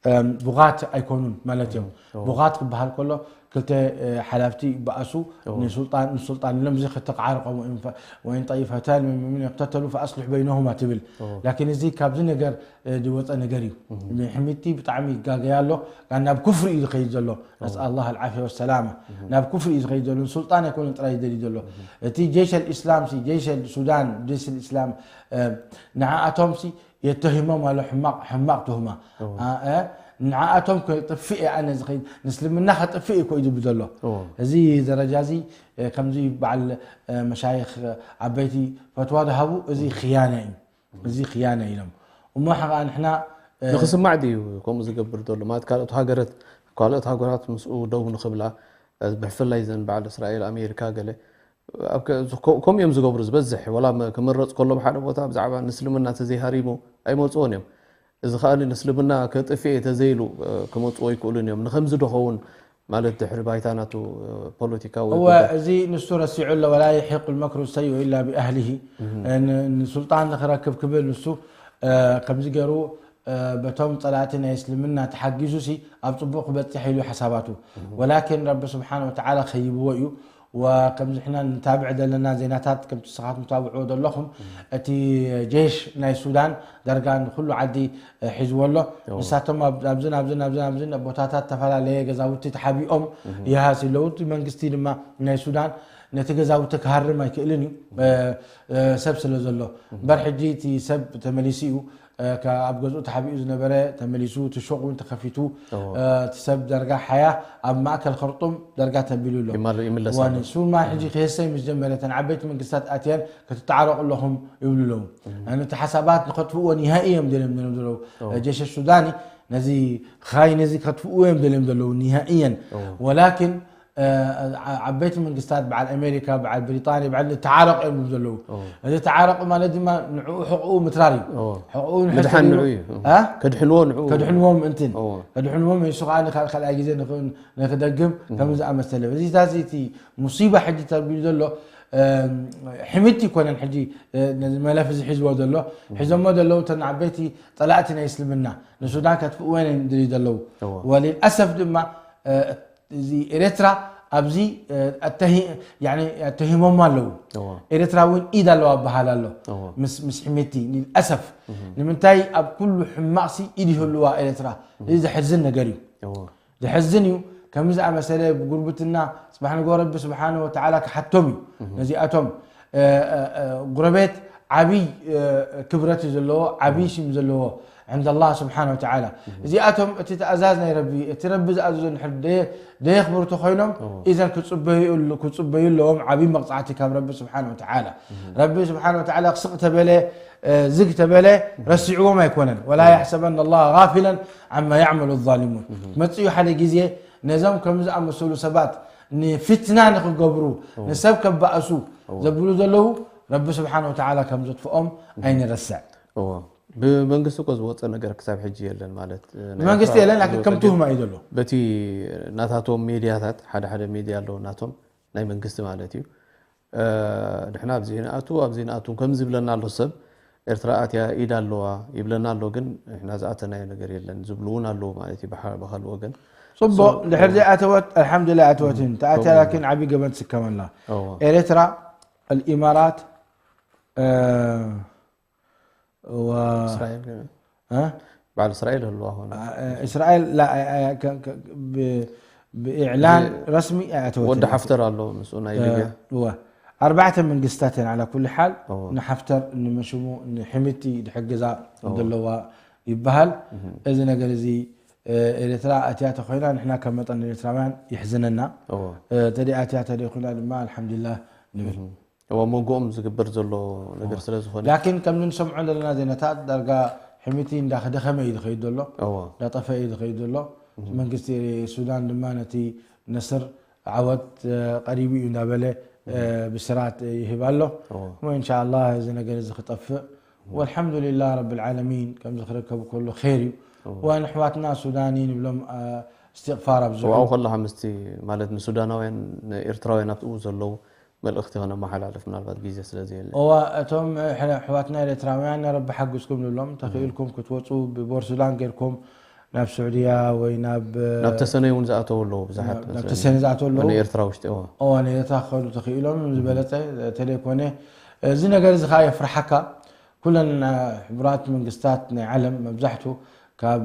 እም፣ ቡቓት ኣይኮኑን ማለት እዮም። እም። ኦ። ቡቓት ክበሃል ከሎ ክልተ፣ እ፣ ሓላፍቲ ይበኣሱ፣ ኦ። ንሱልጣን፣ ንሱልጣን ኢሎም እዚ ክተቃዓርቆም ወይም ፈ-፣ ወይን ጠይፈታን ሚን ሙእሚኒን እቅተተሉ ፈኣስልሑ በይነሁማ ትብል። ኦ። ላኪን እዚ ካብዚ ነገር እ፣ ዝወጸ ነገር እዩ። እህ። ሕሚቲ ብጣዕሚ ይጋገያ ኣሎ። ካብ ናብ ኩፍሪ እዩ ዝኸይድ ዘሎ። ነስኣል ኣላህ ኣልዓፍያ ወሰላማ። እህ። ናብ ኩፍሪ እዩ ዝኸይድ ዘሎ። ንሱልጣን ኣይኮነን ጥራይ ዝደሊ ዘሎ። እህ። እቲ ጀይሽ ኣልእስላም ሲ፣ ጀይሽ ኣልሱዳን፣ ጀይሽ ኣልእስላም፣ እ፣ ንዓኣቶም ሲ የተሂሞም ኣሎ ሕማቕ፣ ሕማቕ ትሁማ። እዎ። አ፣ እ፣ ንዓኣቶም ከጥፍእ እየ ኣነ ዝኸይድ፣ ንእስልምና ከጥፍእ እዩ እኮ እዩ ዝብል ዘሎ። እዎ። እዚ ደረጃ እዚ፣ እ፣ ከምዚ በዓል፣ እ፣ መሻይኽ፣ እ፣ ዓበይቲ ፈትዋ ዝሃቡ፣ እዚ ኽያነ እዩ። እዚ ክያነ ኢሎም። እሞ ሓ-፣ ንሕና፣ እ፣ ንኽስማዕ ድዩ ከምኡ ዝገብር ዘሎ? ማለት ካልኦት ሃገረት፣ ካልኦት ሃገራት ምስኡ ደው ንኽብላ፣ እ፣ ብፍላይ ዘን በዓል እስራኤል፣ ኣሜሪካ ገለ፣ ኣብ ከ-፣ ዝ-፣ ኮ-፣ ከምኡ እዮም ዝገብሩ ዝበዝሕ። ወላ መ-፣ ክምረጽ ከሎ ኣብ ሓደ ቦታ ብዛዕባ ንእስልምና እንተዘይሃሪሙ ኣይመጽዎን እዮም። እዚ ከኣ ንእስልምና ከጥፍእ እየ ተዘይሉ፣ እ፣ ክመጽዎ ኣይክእሉን እዮም። ንኸምዚ ዶ ኸውን ማለት ድሕሪ ባይታ ናቱ፣ እ፣ ፖለቲካዊ እወ፣ ጉዳይ። እዚ ንሱ ረሲዑ ኣሎ፣ "ወላ የሒቁ ልመክሩ ሰይኡ ኢላ ብኣህሊሂ።" እህ። እ፣ ን-፣ ንሱልጣን ንኽረክብ ክብል ንሱ፣ እ፣ ከምዚ ገይሩ፣ እ፣ በቶም ጸላእቲ ናይ እስልምና ተሓጊዙ ሲ ኣብ ጽቡቕ ክበጽሕ ኢሉ ሓሳባቱ። እህ። ወላኪን ረቢ ስብሓነ ወተዓላ ኸይብዎ እዩ። ወከምዚ ሕና ንታብዕ ዘለና ዜናታት፣ ከምቲ ንስኻትኩም ትታብዕዎ ዘለኹም፣ እቲ ጄሽ ናይ ሱዳን ዳርጋ ንኹሉ ዓዲ ሒዝዎ ኣሎ። ንሳቶም ኣብ- ኣብዝን ኣብዝን ኣብዝን ኣብዝን ቦታታት ዝተፈላለየ ገዛውቲ ተሓቢኦም ይሃሲ ኣለዉ። እቲ መንግስቲ ድማ ናይ ሱዳን ነቲ ገዛውቲ ክሃርም ኣይክእልን እዩ፣ ሰብ ስለ ዘሎ። እምበር ሕጂ እቲ ሰብ ተመሊሱ እዩ። ካብ ገዝኡ ተሓቢኡ ዝነበረ ተመሊሱ፣ እቲ ሹቕ እውን ተኸፊቱ። እቲ ሰብ ዳርጋ ሓያ ኣብ ማእከል ኸርጡም ዳርጋ ተቢሉ ኣሎ። ይምለስ ኣሎ። ንሱ ድማ ሕጂ ክህሰይ ምስ ጀመረ፣ እተን ዓበይቲ መንግስታት ኣትየን ክትተዓረቑ ኣለኹም ይብሉ ኣለዉ። ነቲ ሓሳባት ንኸጥፍእዎ ኒሃኢ እዮም ደልዮም ዘለዉ። ጀሽ ሱዳኒ ነዚ ኻይ ነዚ ከጥፍእዎ እዮም ደልዮም ዘለዉ ኒሃኢየን። ወላኪን ዓበይቲ መንግስታት፣ በዓል ኣሜሪካ፣ በዓል ብሪጣንያ፣ በዓል ተዓረቕ እዮም ዘለዉ። እዚ ተዓረቕ ማለት ድማ ንዕኡ ሕቕኡ ምትራር እዩ። ሕቕኡ ምድሓን ንዑ እዩ። ከድሕንዎ ንዑ። ከድሕንዎም እንትን ከድሕንዎም፣ ንሱ ከዓ ካልኣይ ግዜ ንክደግም ከም ዝኣመሰለ። እዚታት እቲ ሙሲባ ሕጂ ተቢሉ ዘሎ ሕምቲ ይኮነን። ሕጂ ነዚ መለፍ እዚ ሒዝዎ ዘሎ ሒዞሞ ዘለዉ እተን ዓበይቲ ፀላእቲ ናይ እስልምና ንሱዳን ከጥፍእወን ድልዩ ዘለዉ። ወልልኣሰፍ ድማ እዚ ኤርትራ ኣብዚ ኣተሂሞማ ኣለዉ። ኤርትራ እውን ኢድ ኣለዋ በሃል ኣሎ። ምስ ሕምቲ ልልኣሰፍ ንምንታይ ኣብ ኩሉ ሕማቕሲ ኢድ ይህልዋ ኤርትራ? እዚ ዘሕዝን ነገር እዩ። ዘሕዝን እዩ። ከምዚ ዝኣመሰለ ብጉርብትና፣ ጽባሕ ንግሆ ረቢ ስብሓነ ወተዓላ ክሓቶም እዩ። ነዚኣቶም ጉረቤት ዓብይ ክብረት እዩ ዘለዎ፣ ዓብይ ሽም ዘለዎ ዕንደ ኣላህ ስብሓነ ወተዓላ። እዚኣቶም እቲ ትእዛዝ ናይ ረቢ፣ እቲ ረቢ ዝኣዘዞ እንድሕር ደየኽብሩ ተኾይኖም፣ ኢዘን ክጽበዩ ኣለዎም ዓብይ መቕጻዕቲ ካብ ረቢ ስብሓነ ወተዓላ። ረቢ ስብሓነ ወተዓላ ክስቕ ተበለ፣ ዝግ ተበለ ረሲዕዎም ኣይኮነን። ወላ የሕሰበና ኣላህ ጋፊለን ዓማ ያዕመሉ ዛሊሙን። መጽኡ ሓደ ግዜ ነዞም ከም ዝኣመሰሉ ሰባት ንፍትና ንክገብሩ፣ ንሰብ ከባእሱ ዘብሉ ዘለዉ፣ ረቢ ስብሓን ወተዓላ ከም ዘጥፍኦም ኣይንረስዕ። እዎ። ብመንግስቲ እኮ ዝወፀ ነገር ክሳብ ሕጂ የለን ማለት፣ ናይ ብመንግስቲ ኤርትራ የለን፣ ላኪን ከም ዝወፀ ግን ትሁማ እዩ ዘሎ። በቲ ናታቶም ሚድያታት፣ ሓደ ሓደ ሚድያ ኣለዉ ናቶም፣ ናይ መንግስቲ ማለት እዩ። እ፣ ንሕና ኣብዚ ንኣቱ፣ ኣብዚ ንኣቱ ከም ዝብለና ኣሎ ሰብ፣ ኤርትራ ኣትያ ኢድ ኣለዋ ይብለና ኣሎ፣ ግን ንሕና ዝኣተናዮ ነገር የለን ዝብሉ እውን ኣለዉ ማለት እዩ፣ ብሓ-፣ ብኻልእ ወገን። ጽቡቕ፣ So፣ ድሕር ዘይኣተወት፣ ኣልሓምዱሊላህ ኣተወትን። ተኣትያ ከምኡ ላኪን ዓቢ ገበን ትስከም ኣላ። እዎ። ኤርትራ፣ ኣልኢማራት፣ እ፣ ወ-፣ እስራኤል ግን፣ እ? በዓል እስራኤል ህልዋ ኾነ። እ፣ እስራኤል ላ-፣ እ፣ እ፣ ከ-፣ ከ-፣ ብ-፣ ብኢዕላን እዚ ረስሚ ኣይኣተወትን። ወዲ ሓፍተር ኣሎ ምስኡ ናይ እ፣ ሊብያ። እወ። ኣርባዕተ መንግስታት እየን ዓላ ኩሉ ሓል እወ። ንሓፍተር ንመሽሙ ንሕምቲ ድሕግዛ እወ። ዘለዋ ይበሃል። እህ። እዚ ነገር እዚ፣ እ፣ ኤርትራ ኣትያ ተኾይና ንሕና ከም መጠን ኤርትራውያን ይሕዝነና። እወ። እ፣ ተደይ ኣትያ ተደይ ኮይና ድማ ኣልሓምዱሊላህ ንብል። እህ። ኣብ መንጎኦም ዝግበር ዘሎ ነገር እወ። ስለ ዝኾነ። ላኪን ከም እንሰምዖ ዘለና ዜናታት ዳርጋ ሕምቲ እንዳደኸመ እዩ ዝኸይድ ዘሎ፣ እወ። እንዳጠፈአ እዩ ዝኸይድ ዘሎ። እህ። መንግስቲ ሱዳን ድማ ነቲ ነስር ዓወት፣ እ፣ ቀሪቡ እዩ እንዳበለ፣ እ፣ እህ። ብስራት ይህብ ኣሎ። እወ። እሞ ኢንሻኣላህ እዚ ነገር እዚ ክጠፍእ። እወ። ወልሓምዱሊላህ ረብል ዓለሚን ከምዚ ክርከብ ከሎ ኸይር እዩ። እወ። ወንሕዋትና ሱዳኒ ንብሎም፣ እ፣ እስትቕፋር ኣብዝሑ። እወ፣ ኣብኡ ከለኻ ምስቲ ማለት ንሱዳናውያን፣ ንኤርትራውያን ኣብኡ ዘለዉ መልእኽቲ ከነመሓላልፍ፣ ምናልባት ግዜ ስለ ዘየለ። እዋ፣ እቶም ኣሕ-፣ ኣሕዋትና ኤርትራውያን፣ ረቢ ሓግዝኩም ንብሎም። ተኽኢልኩም ክትወጹ ብቦር ሱዳን ጌርኩም ናብ ስዑድያ ወይ ናብ፣ ናብ ተሰነይ እውን ዝኣተዉ ኣለዉ ብዙሓት ናብ፣ ናብ መሰለኒ። ተሰነይ ዝኣተዉ ኣለዉ። ንኤርትራ ውሽጢ፣ እዋ። እዋ፣ ንኤርትራ ክኸዱ ተኽኢሎም፣ እም። ዝበለጸ ተለይኮነ። እዚ ነገር እዚ ኸኣ የፍርሓካ። ኩለን፣ እ፣ ሕቡራት መንግስታት ናይ ዓለም መብዛሕቱ ካብ፣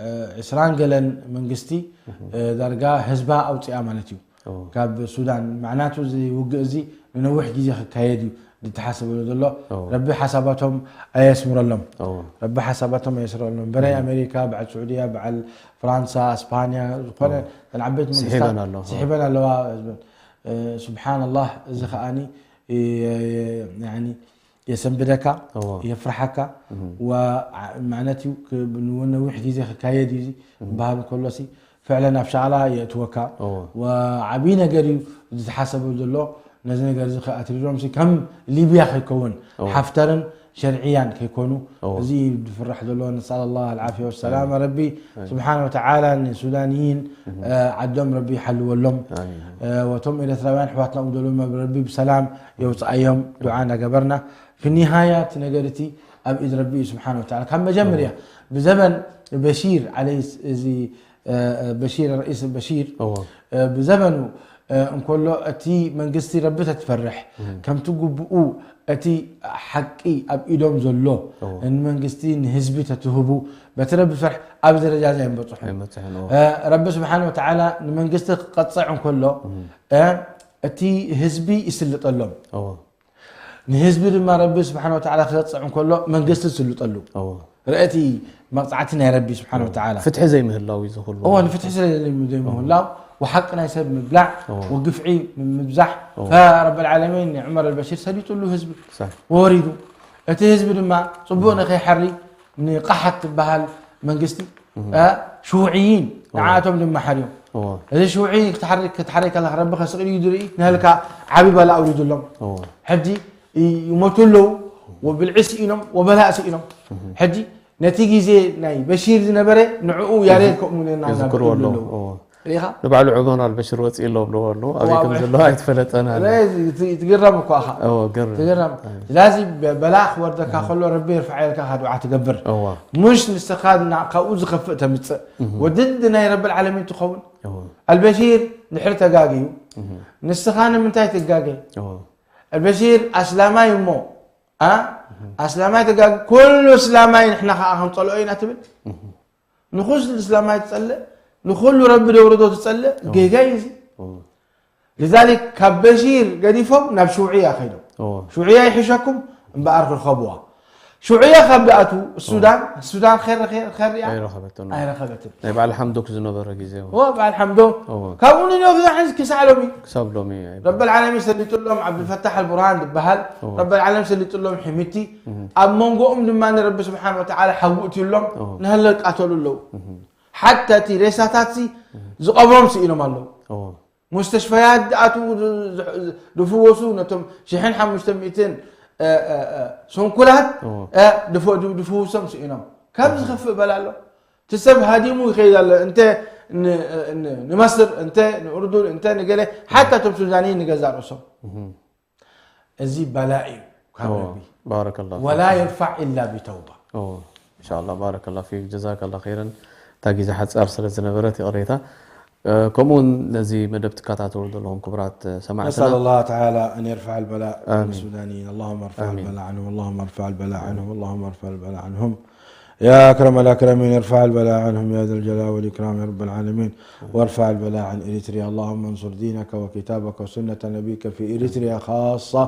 እ፣ ዕስራን ገለን መንግስቲ፣ እህ። እ፣ ዳርጋ ህዝባ ኣውፅኣ ማለት እዩ። ኦ። ካብ ሱዳን። መዕናቱ እዚ ውግእ እዚ ንነዊሕ ግዜ ክካየድ እዩ ዝተሓሰበሉ ዘሎ። ኦ። ረቢ ሓሳባቶም ኣየስምረሎም። ኦ። ረቢ ሓሳባቶም ኣየስምረሎም። በናይ እህ። ኣሜሪካ፣ በዓል ስዑድያ፣ በዓል ፍራንሳ፣ እስፓንያ፣ ዝኾነ ኦ። እተን ዓበይቲ መንግስታት ስሒበን ኣለዋ። ስሒበን ኣለዋ ህዝበን። እ፣ ስብሓንላህ፣ እዚ ከኣኒ፣ እ፣ ያኒ፣ የሰንብደካ፣ እዎ። የፍርሓካ፣ እህ። ወ-፣ ዓ-፣ ማለት እዩ፣ ክ-፣ ንነዊሕ ግዜ ክካየድ እዩ እዚ እህ። ክበሃል እንከሎሲ፣ ፍዕለን ኣብ ሻቕላ የእትወካ። እዎ። ወዓብዪ ነገር እዩ ዝተሓሰበ ዘሎ። ነዚ ነገር እዚ ከኣትሪሮምሲ ከም ሊብያ ከይከውን፣ እዎ። ሓፍተርን ሸርዕያን ከይኮኑ፣ እዎ። እዚ እዩ ዝፍራሕ ዘሎ። ነስኣል ኣላህ ኣልዓፍያ ወሰላማ። ኣሜን። ረቢ ኣሜን። ስብሓነ ወተዓላ ንሱዳንይን፣ እህ። እ፣ ዓዶም ረቢ ይሓልወሎም። ኣሜን። እ፣ ወቶም ኤርትራውያን ኣሕዋትና እውን ዘለዉ ረቢ ብሰላም የውፅኣዮም። ዱዓ እናገበርና፣ ፊ ኒሃያ እቲ ነገር እቲ ኣብ ኢድ ረቢ እዩ ስብሓን ወተዓላ። ካብ መጀመርያ እዎ። ብዘበን በሺር ዓለይ ስ-፣ እዚ፣ እ፣ እ፣ በሺር፣ ረኢስ በሺር፣ እዎ። እ፣ ብዘበኑ፣ እ፣ እንከሎ እቲ መንግስቲ ረቢ ተትፈርሕ፣ ከምቲ ግቡኡ እቲ ሓቂ ኣብ ኢዶም ዘሎ ንመንግስቲ ንህዝቢ ተትህቡ፣ በቲ ረቢ ፍርሕ ኣብዚ ደረጃ እዚ ኣይምበፅሑን። ኣይምበፅሑን፣ እዎ። እ፣ ረቢ ስብሓን ወተዓላ ንመንግስቲ ክቐፅዕ እንከሎ፣ እ፣ እቲ ህዝቢ ይስልጠሎም። እዎ። ንህዝቢ ድማ ረቢ ስብሓን ወተዓላ ክቐፅዕ እንከሎ መንግስቲ ዝስልጠሉ። እዎ። ርእቲ መቕፃዕቲ ናይ ረቢ ስብሓን ወተዓላ። ፍትሒ ዘይምህላው እዩ ዝኹሉ። እዎ፣ ንፍትሒ ስለ ዘይም-፣ ዘይምህላው፣ ወሓቂ ናይ ሰብ ምብላዕ፣ እዎ። ወግፍዒ ምብዛሕ፣ እዎ። ፈረብ ልዓለሚን ንዑመር ኣልበሺር ሰሊጡሉ ህዝቢ። ሳሕ። ወሪዱ። እቲ ህዝቢ ድማ ፅቡቕ ንኸይሓሪ ንቃሓት ትበሃል መንግስቲ፣ እ፣ ሽውዕይን፣ እዎ። ንዓኣቶም ድማ ሓርዮም። እዎ። እዚ ሽውዒ ክትሓሪ-፣ ክትሓሪ ከለኻ ረቢ ከስቕ ኢሉ እዩ ዝርኢ፣ ንህልካ ዓቢ ባላ ኣውሪዱሎም። እዎ። ሕጂ ይ-፣ ይሞቱ ኣለዉ፣ ወብልዒ ስኢኖም፣ ወበላእ ስኢኖም። ሕጂ ነቲ ግዜ ናይ በሺር ዝነበረ ንዕኡ ያሬድ ከምኡ ነና ናብ ዝዝክርዎ ኣለዉ። ኣለዉ። እዎ። ርኢኻ? ንባዕሉ ዑመር ኣልበሽር ወፂኡ ኣሎ ብለዎ ኣለዉ። ኣበይ እዋ፣ ከም እዋ። ዘሎ ኣይትፈለጠን ኣለ። ረ-፣ ዝ-፣ ት-፣ ትግረም እኮ ኣኻ። እዎ፣ ግርም። ትግረም። ኣይ። ስለዚ በ-፣ በላእ ክወርደካ ከሎ ረቢ ይርፋዕ ኢልካ ካ ዱዓ ትገብር። እዎ። ሙሽ ንስኻ ና-፣ ካብኡ ዝኸፍእ ተምፅእ። እህ። ወድድ ናይ ረቢ ልዓለሚን ትኸውን። እዎ። ኣልበሺር ድሕሪ ተጋግዩ። እህ። ንስኻ ንምንታይ ትጋገ? እዎ። ኣልበሺር ኣስላማይ እሞ፣ ኣ? እህ። ኣስላማይ ተጋግ-፣ ኩሉ እስላማይ ንሕና ኸዓ ክንጸልኦ ኢና ትብል? እህ። ንኹሉ እስላማይ ትጸልእ፣ ንኹሉ ረቢ ደውርዶ ትጸልእ፣ እዎ። ጌጋ እዩ እዚ። እዎ። لذلك ካብ በሺር ገዲፎም ናብ ሽውዕያ ከይዶም። እዎ። ሽውዕያ ይሕሸኩም እምበኣር ክርኸብዋ። ሽውዕያ ካብ ደኣቱ ሱዳን፣ ሱዳን ኸር-፣ ኸር-፣ ኸርያ ኣይረኸበትን። ኣይረኸበትን። ናይ በዓል ሓምዶክ ዝነበረ ግዜ እዎ። እዎ፣ በዓል ሓምዶክ። እዎ። ካብኡ ንነብዛ ሕዚ ክሳዕ ሎሚ። ክሳብ ሎሚ ኣይበል። ረበል ዓለሚን ሰሊጡሎም፣ ዓብዱልፈታሕ ኣልቡርሃን ዝበሃል። እዎ። ረበል ዓለሚን ሰሊጡሎም ሕሚቲ። እህ። ኣብ መንጎኦም ድማ ንረቢ ስብሓን ወተዓላ ሓዊ እትዩሎም፣ እዎ። ንህለ ቃተሉ ኣለዉ። እህ። ሓታ እቲ ሬሳታት ሲ እህ። ዝቐብሮም ስኢኖም ኣለዉ። እዎ። ሙስተሽፈያት ዝኣትዉ ዝ-፣ ዝ-፣ ዝፍወሱ ነቶም ሽሕን ሓሙሽተ ሚእትን፣ እ፣ እ፣ እ፣ ስንኩላት፣ እዎ። እ፣ ድፎ-፣ ድ-፣ ድፍውሶም ስኢኖም። ካብ እዎ። ዝኸፍእ በላ ኣሎ። እቲ ሰብ ሃዲሙ ይኸይድ ኣሎ። እንተ ን-፣ ን-፣ ንመስር፣ እንተ ንኡርዱን፣ እንተ ንገለ፣ ሓታ እቶም ሱዳንይን ንገዛእ ርእሶም። እህ። እዚ በላ እዩ ካብ እዎ። ረቢ። ባረከላሁ ወላ ፊኩም። የርፋዕ ኢላ ቢተውባ። እዎ። ኢንሻኣላህ፣ ባረከላሁ ፊክ፣ ጀዛከላሁ ኸይረን። እታ ግዜ ሓጻር ስለ ዝነበረት ይቕሬታ። እ፣ ከምኡ እውን ነዚ መደብ ትከታተሉ ዘለኹም ክቡራት፣ እ፣ ሰማዕትና። نسأل الله تعالى أن يرفع البلاء عن آمين. السودانيين. اللهم ارفع آمين. البلاء عنهم، اللهم ارفع البلاء عنهم، اللهم ارفع البلاء عنهم. يا أكرم الأكرمين، ارفع البلاء عنهم يا ذا الجلال والإكرام يا رب العالمين، وارفع البلاء عن إريتريا. اللهم انصر دينك وكتابك وسنة نبيك في إريتريا خاصة،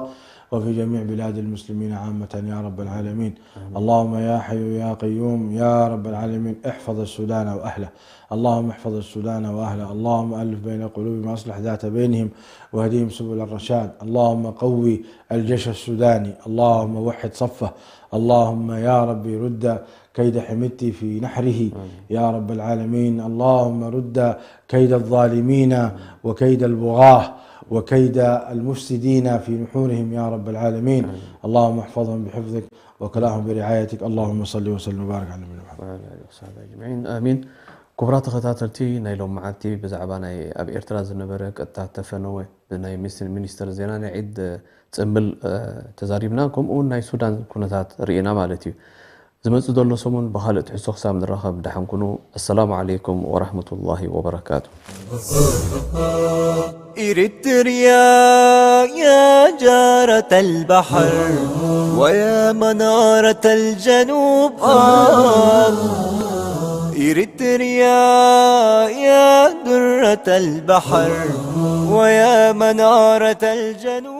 وفي جميع بلاد المسلمين عامة يا رب العالمين. آمين. اللهم يا حي يا قيوم يا رب العالمين، احفظ السودان وأهله. اللهم احفظ السودان وأهله. اللهم ألف بين قلوبهم وأصلح ذات بينهم واهدهم سبل الرشاد. اللهم قوي الجيش السوداني. اللهم وحد صفه. اللهم يا ربي رد كيد حميتي في نحره. آمين. يا رب العالمين. اللهم رد كيد الظالمين وكيد البغاة وكيد المفسدين في نحورهم يا رب العالمين. آمين. اللهم احفظهم بحفظك وكلاهم برعايتك. اللهم صل وسلم وبارك على نبينا محمد. وعلى آله وصحبه أجمعين. آمين. ክቡራት ተኸታተልቲ፣ ናይ ሎም መዓልቲ ብዛዕባ ናይ ኣብ ኤርትራ ዝነበረ ቀጥታ ተፈነወ ብናይ ሚስ-፣ ሚኒስተር ዜና ናይ ዒድ ጽምብል፣ እ፣ ተዛሪብና፣ ከምኡ እውን ናይ ሱዳን ኩነታት ርኢና ማለት እዩ። ዝመጽእ ዘሎ ሰሙን ብኻልእ ትሕዝቶ ክሳብ ንራኸብ ደሓን ኩኑ። ኣሰላሙ ዓለይኩም ወራህመቱላሂ ወበረካቱ። إريتريا يا جارة البحر ويا منارة الجنوب، آه. إريتريا يا درة البحر ويا منارة الجنوب.